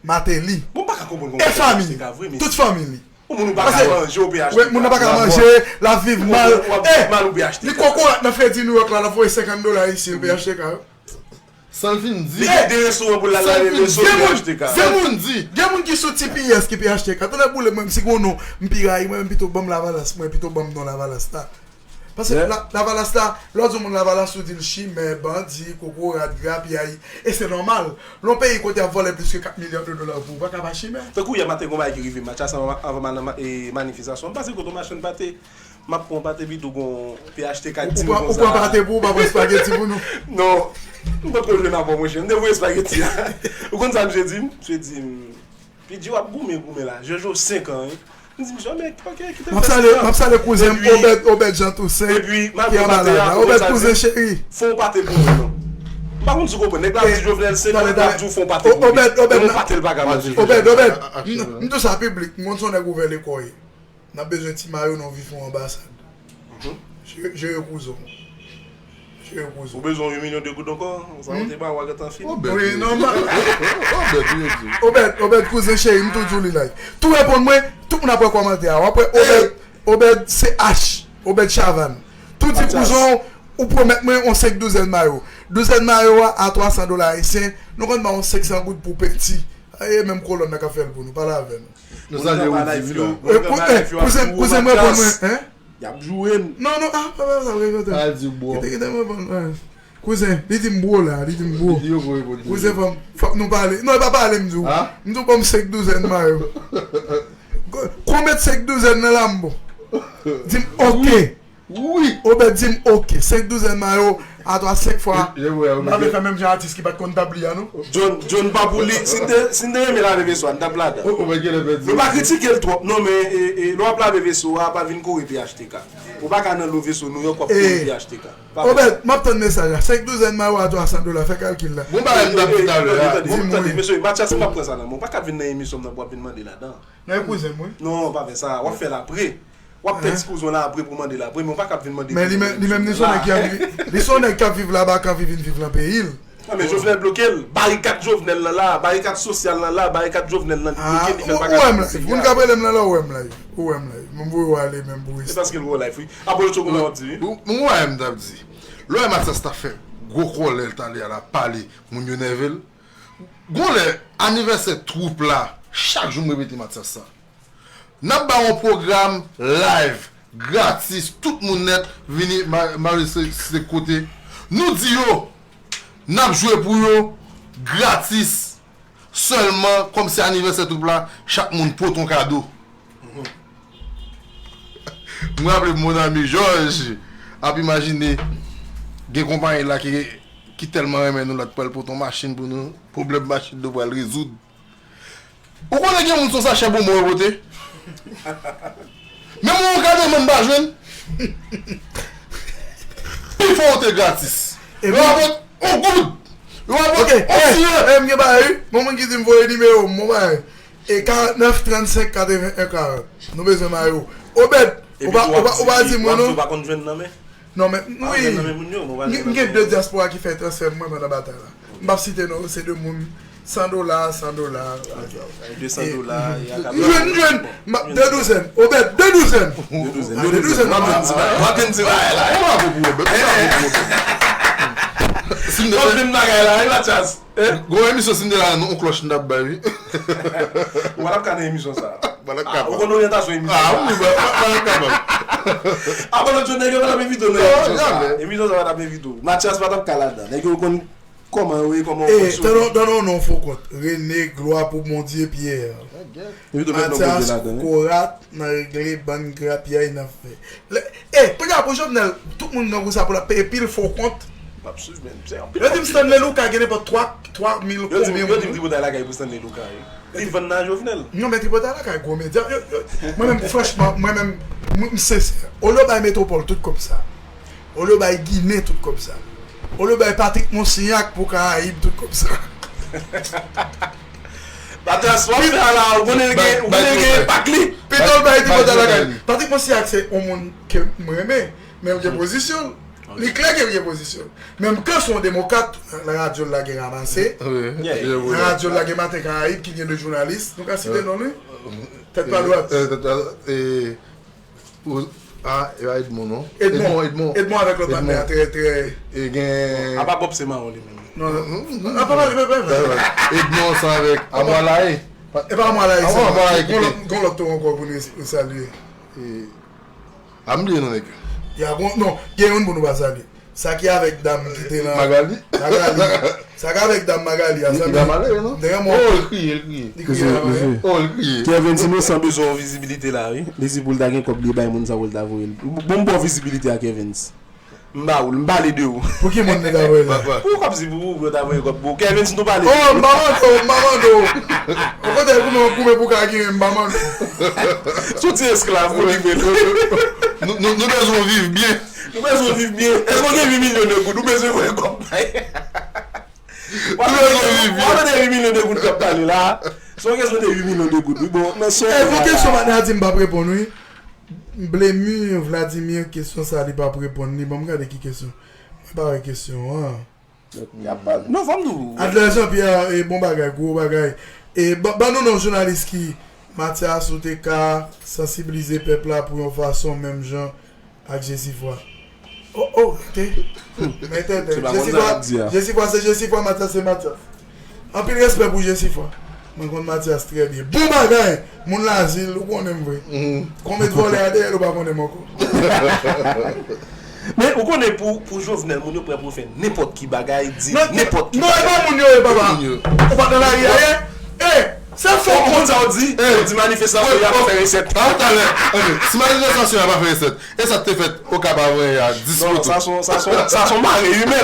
Martelly. Bon, m pa ka konprann kòman P H T K vre, mesye. E fanmi, tout fanmi li. Yon moun ou pa ka manje, ou P H T K. Moun nan pa ka manje, l ap viv mal. Ou ap viv mal, ou P H T K. Li kokorat nan fredi Nouyòk la, l ap voye senkant dola isi, l P H T K. San l fin di. Li gen de restoran pou l al lave veso, P H T K. San l fin di. Gen moun ki sou T P S ki P H T K. Tonnè boule mwen, si gon non m pi rayi, mwen menm pito ban m Lavalas, mwen pito ban m non Lavalas la. Paske Lavalas la, lè w di yon moun Lavalas, ou di l chimè, bandi, kokorat, grapyay. E se nòmal. Lè yon peyi kote y ap vòlè plis ke kat milya de dola pou ou, pa ka pa chimè. Tankou yè maten, gon bagay ki rive Mathias anvan, anvan m al nan manifestasyon. M pase kote yon machann pate. M ap pran pate pito gon P H T K k di m konsa. Ou pran pate pou ou, pa pran espageti pou nou. Non. M potko jwenn avè w, monchè. M te voye espageti a. Ou konn sa misye di m? Misye di m, P D G w ap goumen, goumen la. Jojo senk an, wi. M di misye, men, ok, kite m fè senk an. M ap salye kouzen m, Obed, Obed Jean Toussaint, ki an malad la. Obed, kouzen cheri. Fè yon pate pou mwen, non. M pa konn si w konprann. Nèg la di Jovenel senk an, l ap di w fè yon pate pou li. Obed, Obed, yon pate l pa ka manje. Obed, Obed, m di w sa piblik, m konn se yon nèg ouvè lekò ye. N ap bezwen ti mayo nan vi fon anbasad. Jere kouzen w. Jere kouzen w. Ou bezwen yon milyon de goud ankò? Sa ou te ba w a gentan fini. Wi, nòmal. Obed, kouzen cheri, m tou di w li live. Tou reponn mwen, tout moun ap wè kòmantè a. W ap wè Obed, Obed C H, Obed Chavannes. Tou di kouzen w, ou pwomèt mwen yon senk douzèn mayo. Douzèn mayo a, a twa san dola ayisyen, nou konn ba w senk san goud pou penti. E menm kolòn nan k ap fè l pou nou, pale avè nou. Nou salye Roody Vilo. Kouzen, kouzen mwen pran mwen, en? Y ap joure m. Non, non, ah, pa, pa, pa, pa, pa. Al di bro. Kite, kite mwen pran, en. Kouzen, li di m bro la, li di m bro. Kouzen, fòk, fòk nou pale. Non, e pa pale m di w. M di w ban m senk douzèn mayo. Konbyen senk douzèn nan la m bon? Di m ok. Wi. Obed di m ok. Senk douzèn mayo a twa senk fwa. M pa vle fè menm jan atis ki pa t konn tabli a, non. John, John pa pou li. Si n te, si n te renmen lave veso a, n t ap ladan. Nou pa kritike l twòp, non, men e, e, lè w ap lave veso a, pa vin kore P H T K. Ou pa ka nan lo veso nou yo k w ap kore P H T K. Obed, m ap tann mesaj la. Senk douzèn mayo a twa san dola, fè kalkil la. Bon bagay m t ap di talè a. Tande, tande, mesye, Matyas, m ap pran sa nan men w. Ou pa ka vin nan emisyon m nan pou w ap vin mande ladan. Non, e kouzen m, wi. Non, pa fè sa. W ap fè l apre. W ap fè ti kouzen w la apre pou w mande l apre, men w pa ka ap vin mande. Men li menm, li menm, li se yon nèg ki ap vi-, li se yon nèg k ap viv laba, k anvi vin viv nan peyi l. Non, men Jovenel bloke l. Barikad Jovenel lan la, barikad sosyal lan la, barikad Jovenel lan, li bloke l, li fè l pa ka vin nan peyi a. Ou wè m live, moun k ap rele m lan la, ou wè m live. Ou wè m live. Mwen voye w ale menm pou respè. Se paske l wè w live, wi. Apollo Choco, kòman w ap di, wi? Mwen wè m t ap di. Lè w wè Matyas t ap fè gwo kòlè l t ale a la, pale, moun yo nève l. Gon lè, anivèsè twoup la, chak jou m repete Matyas sa. N ap ba w yon pwogram live, gratis, tout moun nèt, vini ma-, mare se, se kote. Nou di yo, n ap jwe pou yo, gratis, sèlman, kòm se anivèsè twoup la, chak moun pote yon kado. M raple mon ami Jòj ap imajine gen konpayi la ki, ki tèlman renmen nou la, t pral pote yon machin pou nou, pwoblèm machin nou pral rezoud. Ou konnen gen moun se yon sachè bonbon yo pote? Menm yon kado menm pa jwenn. Pifò w te gratis. Yo pa pot yon goud. Yo pa pot yon siyen. E, m gen bagay, wi. Gon moun ki di m voye nimewo m, bon bagay. E karant nèf trannsenk katreven en karant. Nou bezwen mayo. Obed, ou pa, ou pa, ou pa di mwen non. Ou pa konn jwenn nan men? Non, men, wi. M gen de dyaspora ki fè transfè pou mwen pandan batay la. M p ap site non yo, se de moun, san dola, san dola. De san dola, e a ka. M jwenn, m jwenn, de douzèn, Obed, de douzèn. De douzèn, de douzèn. W ap jwenn ti bagay, w ap jwenn ti bagay la. E bravo pou Obed, bravo pou Obed. Si m te fè bagay la, e Matyas. Gon emisyon si m te la, non, on klòch m t ap bay, wi. Ou pa t ap ka nan emisyon sa. Ou konn oryantasyon emisyon sa. A, wi, pa, pa, pa t ap kapab. Apollo Joe, nèg yo pa t ap envite w nan emisyon sa. Emisyon sa pa t ap envite w. Matyas pa t ap ka ladan. Nèg yo konn kòman yo ye, kòman yo konn sou. Tann yon non fo kont. Rene, glwa pou Bondye, Pierre. Matyas, kokorat, nan regle bann grapyay n ap fè. E, kounye a pou Jovenel, tout moun grangou sa pou l ap peye pil fo kont. M ap swiv, men se anpil. Yo di m Stanley Lucas gen nenpòt twa, twa mil konbyen moun. Yo di m tripotay lakay pou Stanley Lucas, wi. Li vann nan Jovenel. Non, men tripotay lakay gwo medya. Mwen menm, franchman, mwen menm, m sensè. Olye w bay Metwopòl tout kòb sa. Olye w bay Ginen tout kòb sa. Olye w bay Patrick Monsignacq pou Karayib tout kòb sa. Matyas, w ap fè a la, ou konnen l gen, ou konnen l gen enpak li. Pito l bay tripotay lakay. Patrick Monsignacq se yon moun ke m renmen, men l gen pozisyon l. Li klè ke l gen pozisyon l. Men m kwè se yon demokrat, nan radyo l la gen Ramase. Nan radyo l la gen Maten Karayib ki gen de jounalis. Nou ka site non li? Tèt pa dwat. A, e pa Edmond, non? Edmond, Edmond. Edmond avèk lòt patnè a, trè, trè. E gen. Apa Bob se mawon li menm. Non, non. Apa, apa, apa, apa. Edmond ansanm avèk Amwalaye. E pa Amwalaye sèlman. Gon lòt, gon lòt tou ankò pou nou salye. A, m bliye non nèg yo. Ya, gon, non, gen youn pou nou pa salye. Sa ki avèk dam ki te nan Magali. Magali. Sa ki avèk dam Magali a, sa li pa malere, non? Li renmen. Oh, li kriye, li kriye. Li kriye la, wi. Oh, li kriye. Kevin, si nou san bezwen yon vizibilite la, wi. Li di pou l ta gen kòb li bay moun sa pou l ta voye l. Bon, m ba w vizibilite a, Kevin. M ba ou l, m pale de ou. Pou ki moun li ta voye l la? Pou w k ap di pou ou, pou yo ta voye kòb pou ou. Kevin, si nou pale de ou. Oh, m pa mande w, m pa mande w. Ou konn goumen, goumen pou ka gen, m pa mande w. Se yon ti esklav pou li vre. Nou, nou, nou bezwen viv byen. Nou bezwen viv byen. Èske w gen uit milyon de goud? Ou bezwen voye kòb bay. W ap tande uit milyon de goud k ap pale la. Se yon kesyon de uit milyon de goud, wi, bon, nan son. E, yon kesyon Maten a di m p ap reponn, wi. Blemur Vladimir, kesyon sa li p ap reponn li. Ban m gade ki kesyon. Mwen pa wè kesyon an. Non, fò m di w. Adler Jean Pierre, e, bon bagay, gwo bagay. E, ban, ban nou non jounalis ki Matyas, ou te ka sansibilize pèp la pou yon fason menm jan ak Jesifwa. Oh, oh, ok. Men tenten. Jesifwa, Jesifwa se Jesifwa, Matyas se Matyas. Anpil respè pou Jesifwa. Mwen konn Matyas trè byen. Bon bagay! Moun Lazil, ou konnen m vre. Konbyen vòlè a dèyè l ou pa konnen m ankò. Men ou konnen pou, pou Jovenel, moun yo prè pou yo fè nenpòt ki bagay, di nenpòt ki bagay. Non, e pa moun yo ye, papa. Ou pa nan lari a yè? E, Se fo. Ou konn sa w di? Ou di manifestasyon y ap fè resèt. Talè, si manifestasyon y ap fè resèt, e sa k te fèt Okap avan yè a dis moto. Non, sa son, sa son, sa son mare imèn.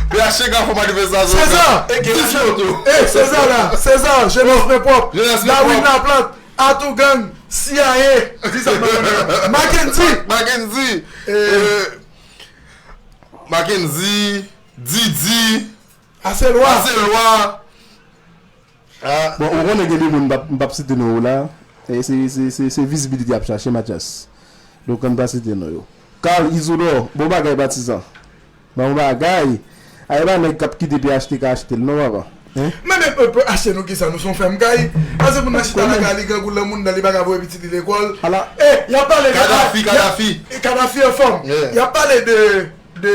P H T K fè manifestasyon. Sezan! Dis moto. E Sezan la, Sezan, jenès men pwòp. Jenès men pwòp. Darwin Laplante, Atougang, C I A, di sa m pa konnen. Mackendy. Mackendy. Mackendy, Didi. Aselwa. Aselwa. Bon, ou konnen gen de moun m p ap site non yo la. Se vizibilite y ap chache, Mathias. Donk, ann pa site non yo. Carl Isidore, bon bagay patizan. Bon bagay. A, e pa nèg k ap kite P H T K achte l non, papa. Men, men, pèp, achte nou kisa? Nou se yon fèm kay? Pase moun nan chita nan kay li, grangou lan moun nan, li pa ka voye pitit li lekòl. E, y ap pale de Kadhafi, Kadhafi. Kadhafi anfòm. Y ap pale de, de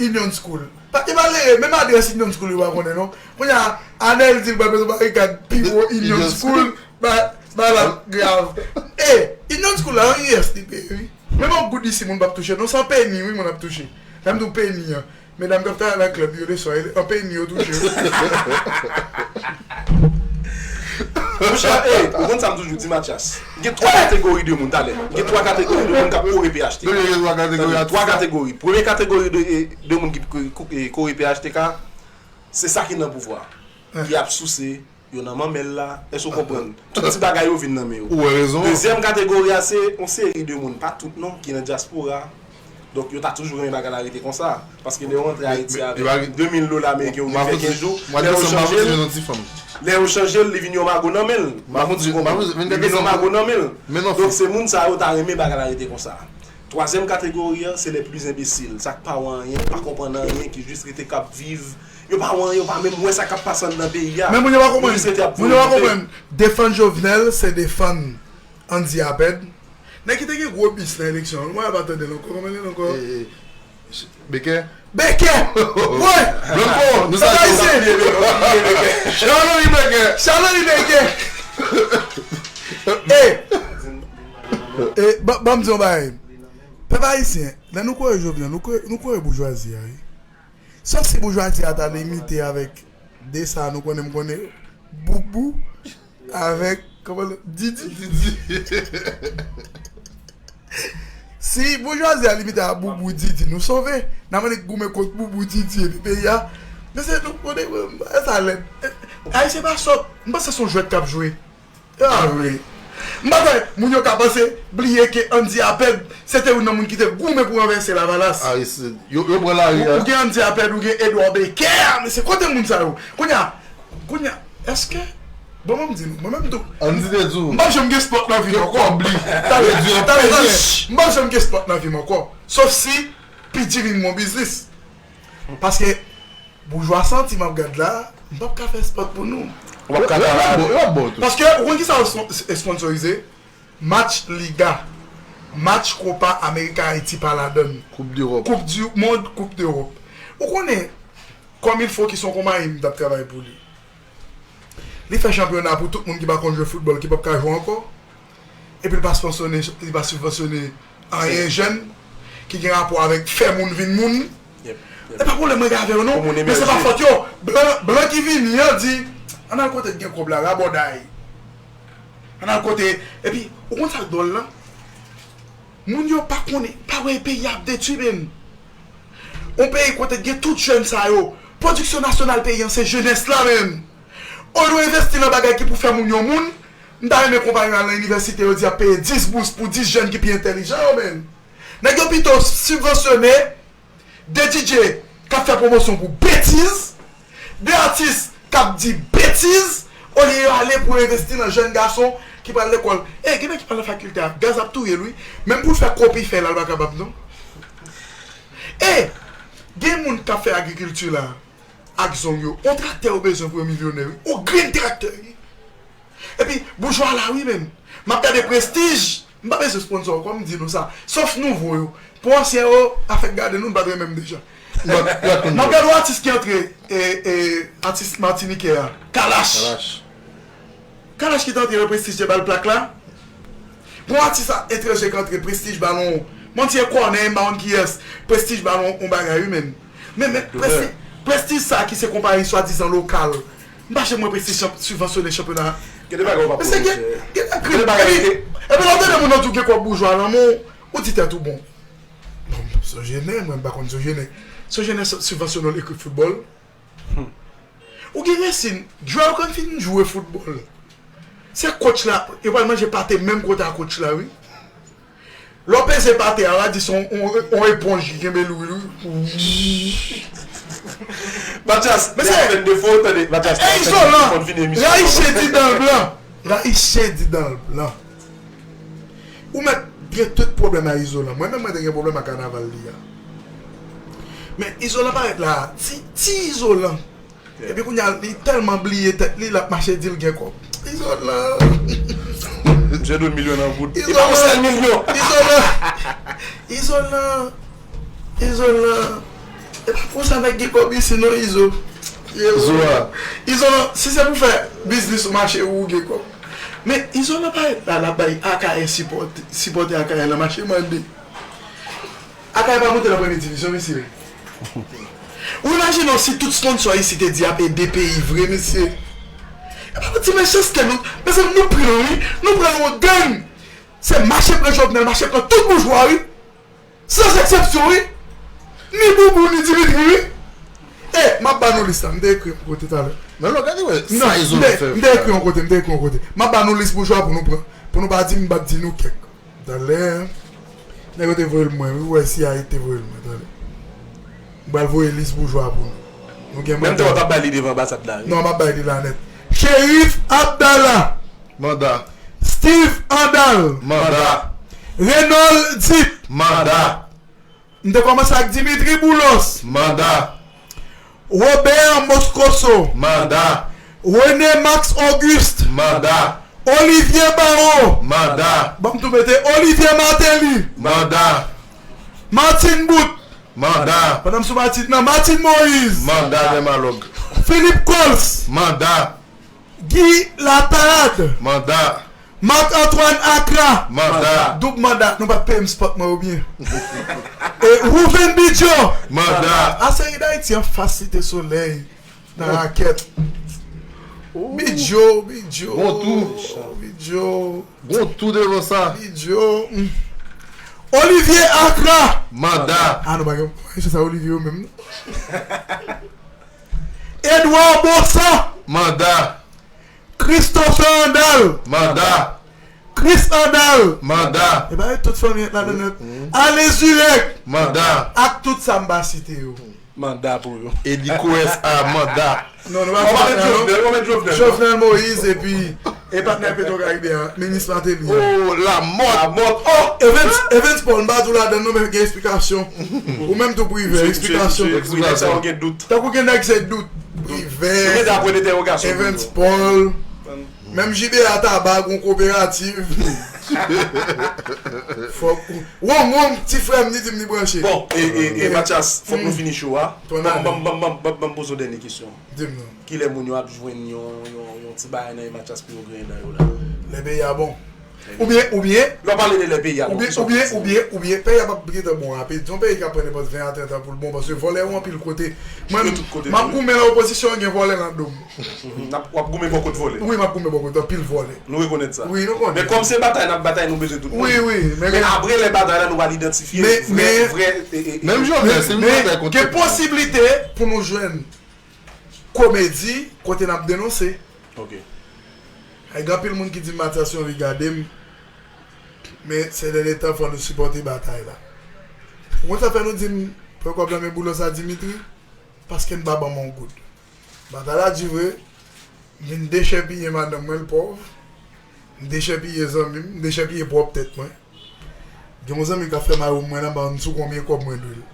Union School. Pa ki malere, menm adrès Union School yo pa konnen non. Kounye a, Anèl di l pral met yon barikad pi wo Union School, ba, ba la grav. E, Union School la, an U S li peye wi. Menm yon goud isi moun p ap touche non, se an peni wi moun ap touche. Lè m di w peni an, medam k ap travay nan klèb yo leswa, an peni yo touche wi. Monchè, e, ou konn sa m toujou di Mathias? Gen twa kategori de moun, talè. Gen twa kategori de moun k ap kore P H T K. Tande, twa kategori. Premye kategori de, de moun ki, ki, ki kore P H T K, se sa ki nan pouvwa, ki ap souse, yo nan manmèl la. Èske w konprann? Tout ti bagay yo vin nan men yo. Ou wè rezon an. Dezyèm kategori a, se yon seri de moun, pa tout non, ki nan dyaspora. Donk, yo ta toujou renmen bagay la rete konsa. Paske lè yo rantre Ayiti avèk de mil dola ameriken, yo vin fè kenz jou. Lè yo chanje l, lè yo chanje l, li vin yon mago nan men l. Li vin yon mago nan men l. Donk, se moun sa yo ta renmen bagay la rete konsa. Twazyèm kategori an, se les plus imbéciles. Sa k pa wè anyen, pa konprann anyen, ki jis rete k ap viv. Yo pa wè anyen, yo pa menm wè sa k ap pase anndan peyi a. Men moun yo pa konprann. Yo jis rete ap voye monte. Moun yo pa konprann. Defann Jovenel, se defann Andy Apèd. Nèg ki te gen gwo bis nan eleksyon an, nou pa tande l ankò. Kòman li ye ankò? Beken. Beken! Woy! Blanco, nou salye w. Pèp ayisyen! Charles Henri Beken! Charles Henri Beken! E! E, ban, ban m di yon bagay. Pèp ayisyen, lè nou kore Jovenel, nou kore, nou kore boujwazi a, wi. Sòf si boujwazi a ta limite avèk de sa nou konnen, m konnen yo, Boubou avèk, kòman l, Didi. Didi. Si boujwazi a limite a Boubou, Didi, nou sove. N ap annik goumen kont Boubou, Didi epi peyi a. Mesye, nou konnen, e sa lèd. E, Ayisyen pa sòt. M panse se yon jwèt k ap jwe. A vre. M pa kwè moun yo ka panse, bliye ke Andy Apèd se te youn nan moun ki te goumen pou ranvèse Lavalas. Aristide. Yo, yo pran lari a. Ou gen Andy Apèd, ou gen Edouard Becker, mesye, kote moun sa yo? Kounye a, kounye a, èske, bon, ban m di nou, mwen menm tou. Andy te di w. M p ap janm gen spòt nan vi m ankò. Talè, talè, talè. M p ap janm gen spòt nan vi m ankò. Sòf si P G vin yon biznis. Paske boujwa santi m ap gad la, m p ap ka fè spòt pou nou. Ou p ap ka travay. Paske ou konn kisa yo sponsorize? Match Liga, match Copa America Ayiti pa ladann. Koup dewòp. Koup di mond, koup dewòp. Ou konnen, Comme Il Faut ki se yon konpayi m t ap travay pou li. Li fè chanpyona pou tout moun ki pa konn jwe foutbòl, ki p ap ka jwe ankò. Epi li pa spansyone, li pa sibvansyone anyen jèn ki gen rapò avèk fè moun vin moun. E pa pwoblèm mwen gen avè yo non, men se pa fòt yo. Blan, blan ki vini an di, ann al kote k gen kòb la, rabòday. Ann al kote, epi, ou konn sa k dwòl lan? Moun yo pa konnen, pa wè peyi a ap detwi menm. Yon peyi kote gen tout jèn sa yo. Pwodiksyon nasyonal peyi an se jenès la menm. Olye yo envesti nan bagay ki pou fè moun yo moun, m ta renmen konpayi yo al nan inivèsite yo di y ap peye dis bous pou dis jèn ki pi entèlijan yo menm. Nèg yo pito sibvansyone de DJ k ap fè pwomosyon pou betiz, de atis k ap di betiz, olye yo ale pou envesti nan jèn gason ki pral lekòl. E, gen nèg ki pral nan fakilte a, gaz ap touye l wi. Menm pou l fè kopi fèy la, l pa kapab non. E, gen moun k ap fè agrikilti la ak zong yo. On traktè yo bezwen pou yo milyonè wi. On grenn traktè wi. Epi, boujwa la wi menm. M ap gade Prestij. M pa bezwen sponsò, kòm m di nou sa. Sòf nouvo yo. Pou ansyen yo, afè k gade nou, n pa t renmen m deja. M ap gade yon atis ki antre, e, e, atis matinitjè a. Kalash. Kalash. Kalash ki t antre nan Prestij te ba l plak la. Bon atis a, etranje k antre, Prestij ba l on, Monty Corneille, m pa konn kiyès, Prestij ba l on, on bagay wi menm. Men, men, Prestij, Prestij sa ki se konpayi swadizan lokal. M pa janm wè prestij chanp- sibvansyone chanpyona. Gen de bagay ou pa konnen, gen, gen de bagay epi, epi lè w tande moun nan di w gen kòb boujwa nan men w, ou di tèt ou bon. Bon, m sonje nèg, mwen m pa konn sonje nèg. Sonje nèg sibvansyone w ekip foutbòl. Ou gen resin, jwè yo konn fin jwe foutbòl. Se coach la, yo pral manje pate menm kote a coach la, wi. Lè w peze pate a, w a di se yon, yon, yon eponj ki kenbe lwil, wi. Mathias, men se fè defo, tande. Mathias, e Izolan, rayi chen di dan l blan. Rayi chen di dan l blan. Ou mèt gen tout pwoblèm a Izolan. Mwen menm, mwen te gen pwoblèm a kanaval li a. Men Izolan parèt la, ti, ti Izolan. Epi kounye a, li tèlman bliye tèt li, l ap mache di l gen kòb. Izolan. Misye dwe milyon nan goud. E pa yon sèl milyon. Izolan. Izolan. Izolan. E pa konsa nèg gen kòb isi non, Izo. Zoa. Izolan, si se pou fè biznis ou mache ou gen kòb. Men Izolan parèt la, l ap bay Akayè sipòte, sipòte Akayè nan mache mande. Akayè pa monte nan premye divizyon, mesye. Ou imajine w si tout sponsò isi te di y ap ede peyi vre, mesye. E pa ti mechanste nou, mezanmi, nou pran, wi. Nou pran yon gang. Se mache pran Jovenel, mache pran tout boujwa, wi. Sans eksepsyon, wi. Ni Boubou, ni Dimitri, wi. E, m ap ba nou lis la, m te ekri yon kote talè. Men lò gade wè sa Izo te fè. M te ekri yon kote, m te ekri yon kote. M ap ba nou lis boujwa pou nou pran. Pou nou pa di m pa t di nou kèk. Talè, nèg yo te voye l mwen, wi, ou wè C I A te voye l mwen, talè. M pral voye lis boujwa pou nou. Nou gen manda. Menm tan w t ap bay li devan anbasad la, wi. Non, m ap bay li la nèt. Cherif Abdallah. Manda. Steve Andal. Manda. Renold Dip. Manda. M te kòmanse ak Dimitri Boulos. Manda. Robert Moscoso. Manda. René Max Auguste. Manda. Olivier Barro. Manda. Ban m tou mete Olivier Martelly. Manda. Martine Bout. Manda. Pandan m sou Martine nan, Martine Moïse. Manda, Dermalog. Philippe Cols. Manda. Guy Latarade. Manda. Marc Antoine Acra. Manda. Doub manda. Nou pa t peye m spot mwen oubyen. E Rouven Bidjo. Manda. A seri Dayiti anfas Site Solèy. Nan rakèt. Bidjo, Bidjo. Bon tou. Bidjo. Bon tou devan sa. Bidjo. Mm. Olivier Acra. Manda. Ah, nou pa gen, se sa Olivier yo menm. Edouard Bossa. Manda. Christopher Andal. Manda. Chris Andal. Manda. E pa tout fanmi la nan nèt. Alain Zurek. Manda. Ak tout sa m pa site yo. Manda pou yo. Eddy Coes a manda. Non, nou pa met Jovenel, nou pa met Jovenel. Jovenel Moïse epi e patnè Petro Caribe a, minis Martelly a. Oh, Lamothe. Lamothe. Oh! Evans, Evans Paul, m pa di w ladann non, men gen esplikasyon. Ou menm tou Privè, esplikasyon. Tankou gen nèg se dout. Privè, Evans Paul. Menm J B A Taba gon kooperativ. Fòk ou Wong, wong, ti frè m, li di m li branche. Bon, e, e, e, Mathias, fòk nou fini show a. Ban m, ban m, ban m, ban m, ban m poze w dènye kesyon. Di m non. Kilè moun yo ap jwenn yon, yon, yon ti bagay nan men Mathias pou yo griyen dan yo la? Lè peyi a bon. Oubyen, oubyen, lè w pale de lè peyi a bon, oubyen, oubyen, oubyen, oubyen, peyi a p ap gentan bon rapid. Se yon peyi k ap pran nenpòt ven a trant an pou l bon, paske vòlè yo anpil kote. Mwen, m ap goumen nan opozisyon, gen vòlè nan do m. W ap goumen bò kot vòlè. Wi, m ap goumen bò kot anpil vòlè. Nou rekonèt sa. Wi, nou konnen. Men kòm se batay n ap batay, nou bezwen tout moun. Wi, wi. Men apre lè batay la, nou pral idantifye vrè, vrè, e, e, e. Menm Jovenel, se yon batay kont tout moun. Men gen posiblite pou nou jwenn komedi kote n ap denonse. Ok. Ay, gen anpil moun ki di m Mathias, yo anvi gade m. Men se dènye tan, fò nou sipòte batay la. Ou konn sa fè nou di m pran kòb nan men Boulos a Dimitri? Paske n pa ban m yon goud. Batay la di vre, m vin dechèpiye madanm mwen, l pòv. M dechèpiye zanmi m, m dechèpiye pwòp tèt mwen. Gen yon zanmi k ap fè mayo mwen anba, m sou konbyen kòb mwen dwe l.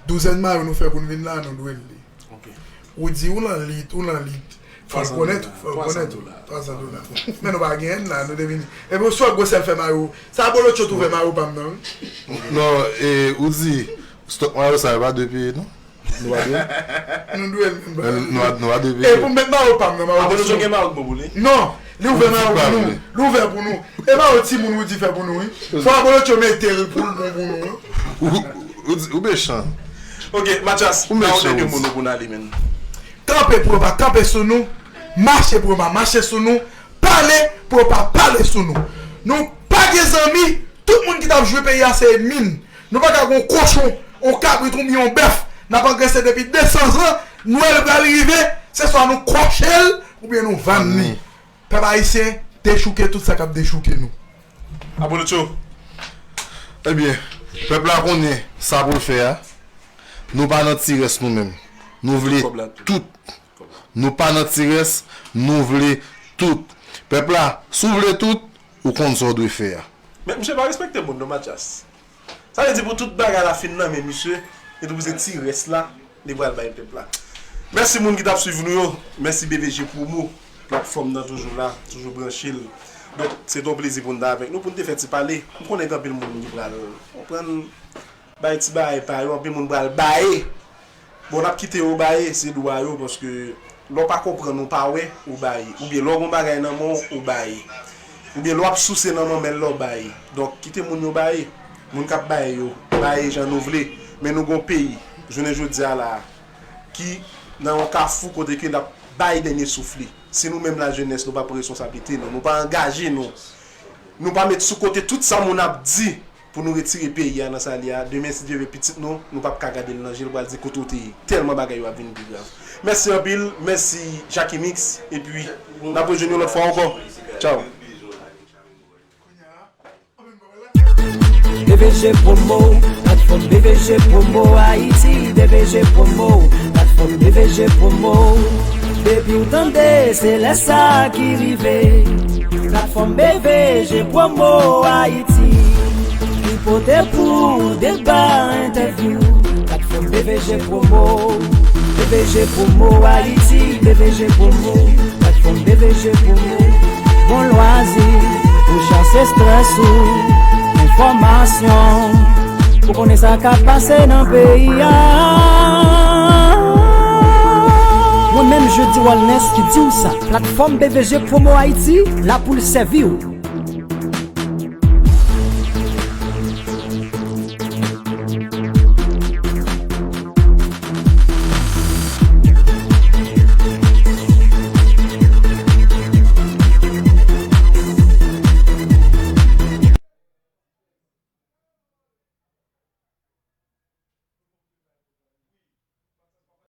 Douzèn mayo nou fè pou n vin la, nou dwe l li. Ok. Ou di ou nan lit, ou nan lit. Fò l konèt, fò l konèt. Twa san dola. Men nou pa genyen l la, nou te vini. Epi w sou ak gwosè l fè mayo. Sa Abolotcho t ouvè mayo pa m nan, wi. Non, e, ou di, stòk mayo sa yo pa dwe peye, non? Nou pa dwe? Nou dwe l menm bagay. Nou pa, nou pa dwe peye. E pou m met mayo pa m nan, mayo. Abolotcho gen mayo k bon pou li? Non, li ouvè mayo pou nou. Li ouvè pou nou. E mayo timoun ou di fè pou nou, wi. Fò Abolotcho mete l pou l bon pou nou, wi. Ou, ou, ou di, ou mechan. Ok, Mathias, ou mechan, ou di. Kanpe pou yo pa kanpe sou nou. Mache pou yo pa mache sou nou, pale pou yo pa pale sou nou. Nou pa gen zanmi, tout moun ki t ap jwe peyi a se ènmi n. Nou pa ka gen yon kochon, yon kabrit oubyen yon bèf n ap angrese depi de san zan, Nwèl pral rive, se swa nou kwoche l oubyen nou vann li. Pèp ayisyen, dechouke tout sa k ap dechouke nou. Abolotcho. Ebyen, pèp la konnen sa pou l fè a. Nou pa nan ti rès nou menm. Nou vle tout. Nou pa nan ti rès, nou vle tout. Pèp la, si w vle tout, ou konn sa w dwe fè a. Men misye pa respekte moun non, Mathias. Sa vle di pou tout bagay la fin nan men misye, li tou pou se ti rès la, li pral bay pèp la. Mèsi moun ki t ap swiv nou yo. Mèsi B V G Promo. Platfòm nan toujou la, toujou branche l. Donk, se te yon plezi pou n t avèk nou, pou n te fè ti pale. M konnen gen anpil moun ki pral konprann bay ti bagay pa yo, anpil moun pral baye. Bon, n ap kite yo baye, se dwa yo, paske lè w pa konprann, ou pa wè, ou baye. Oubyen lè w gen yon bagay nan men w, ou baye. Oubyen lè w ap souse nan manmèl la, w baye. Donk, kite moun yo baye. Moun k ap baye yo, baye jan nou vle. Men nou gen yon peyi, jounen jodi a la, ki nan yon kafou kote ke l ap bay dènye souf li. Si nou menm lajenès, nou pa pran responsablite nou, nou pa angaje nou, nou pa met sou kote tout sa moun ap di pou nou retire peyi a nan sa l ye a, demen si Dye vle pitit nou, nou p ap ka gade l nan je, l pral di kote w te ye. Tèlman bagay yo ap vin pi grav. Mèsi anpil, mèsi Jackie Mix, epi n ap rejwenn yon lòt fwa ankò. Tchaw. B V G Promo, platfòm B V G Promo Ayiti, B V G Promo, platfòm B V G Promo. Depi w tande, se lè sa ki rive. Platfòm B V G Promo Ayiti, ki pote pou w deba, entèvyou. Platfòm B V G Promo, B V G Promo Ayiti, B V G Promo, platfòm B V G Promo. Bon lwazi pou chase estrès ou, enfòmasyon pou konnen sa k ap pase nan peyi a. Mwen menm Jeudy Wellness ki di w sa, platfòm B V G Promo Ayiti la pou l sèvi w.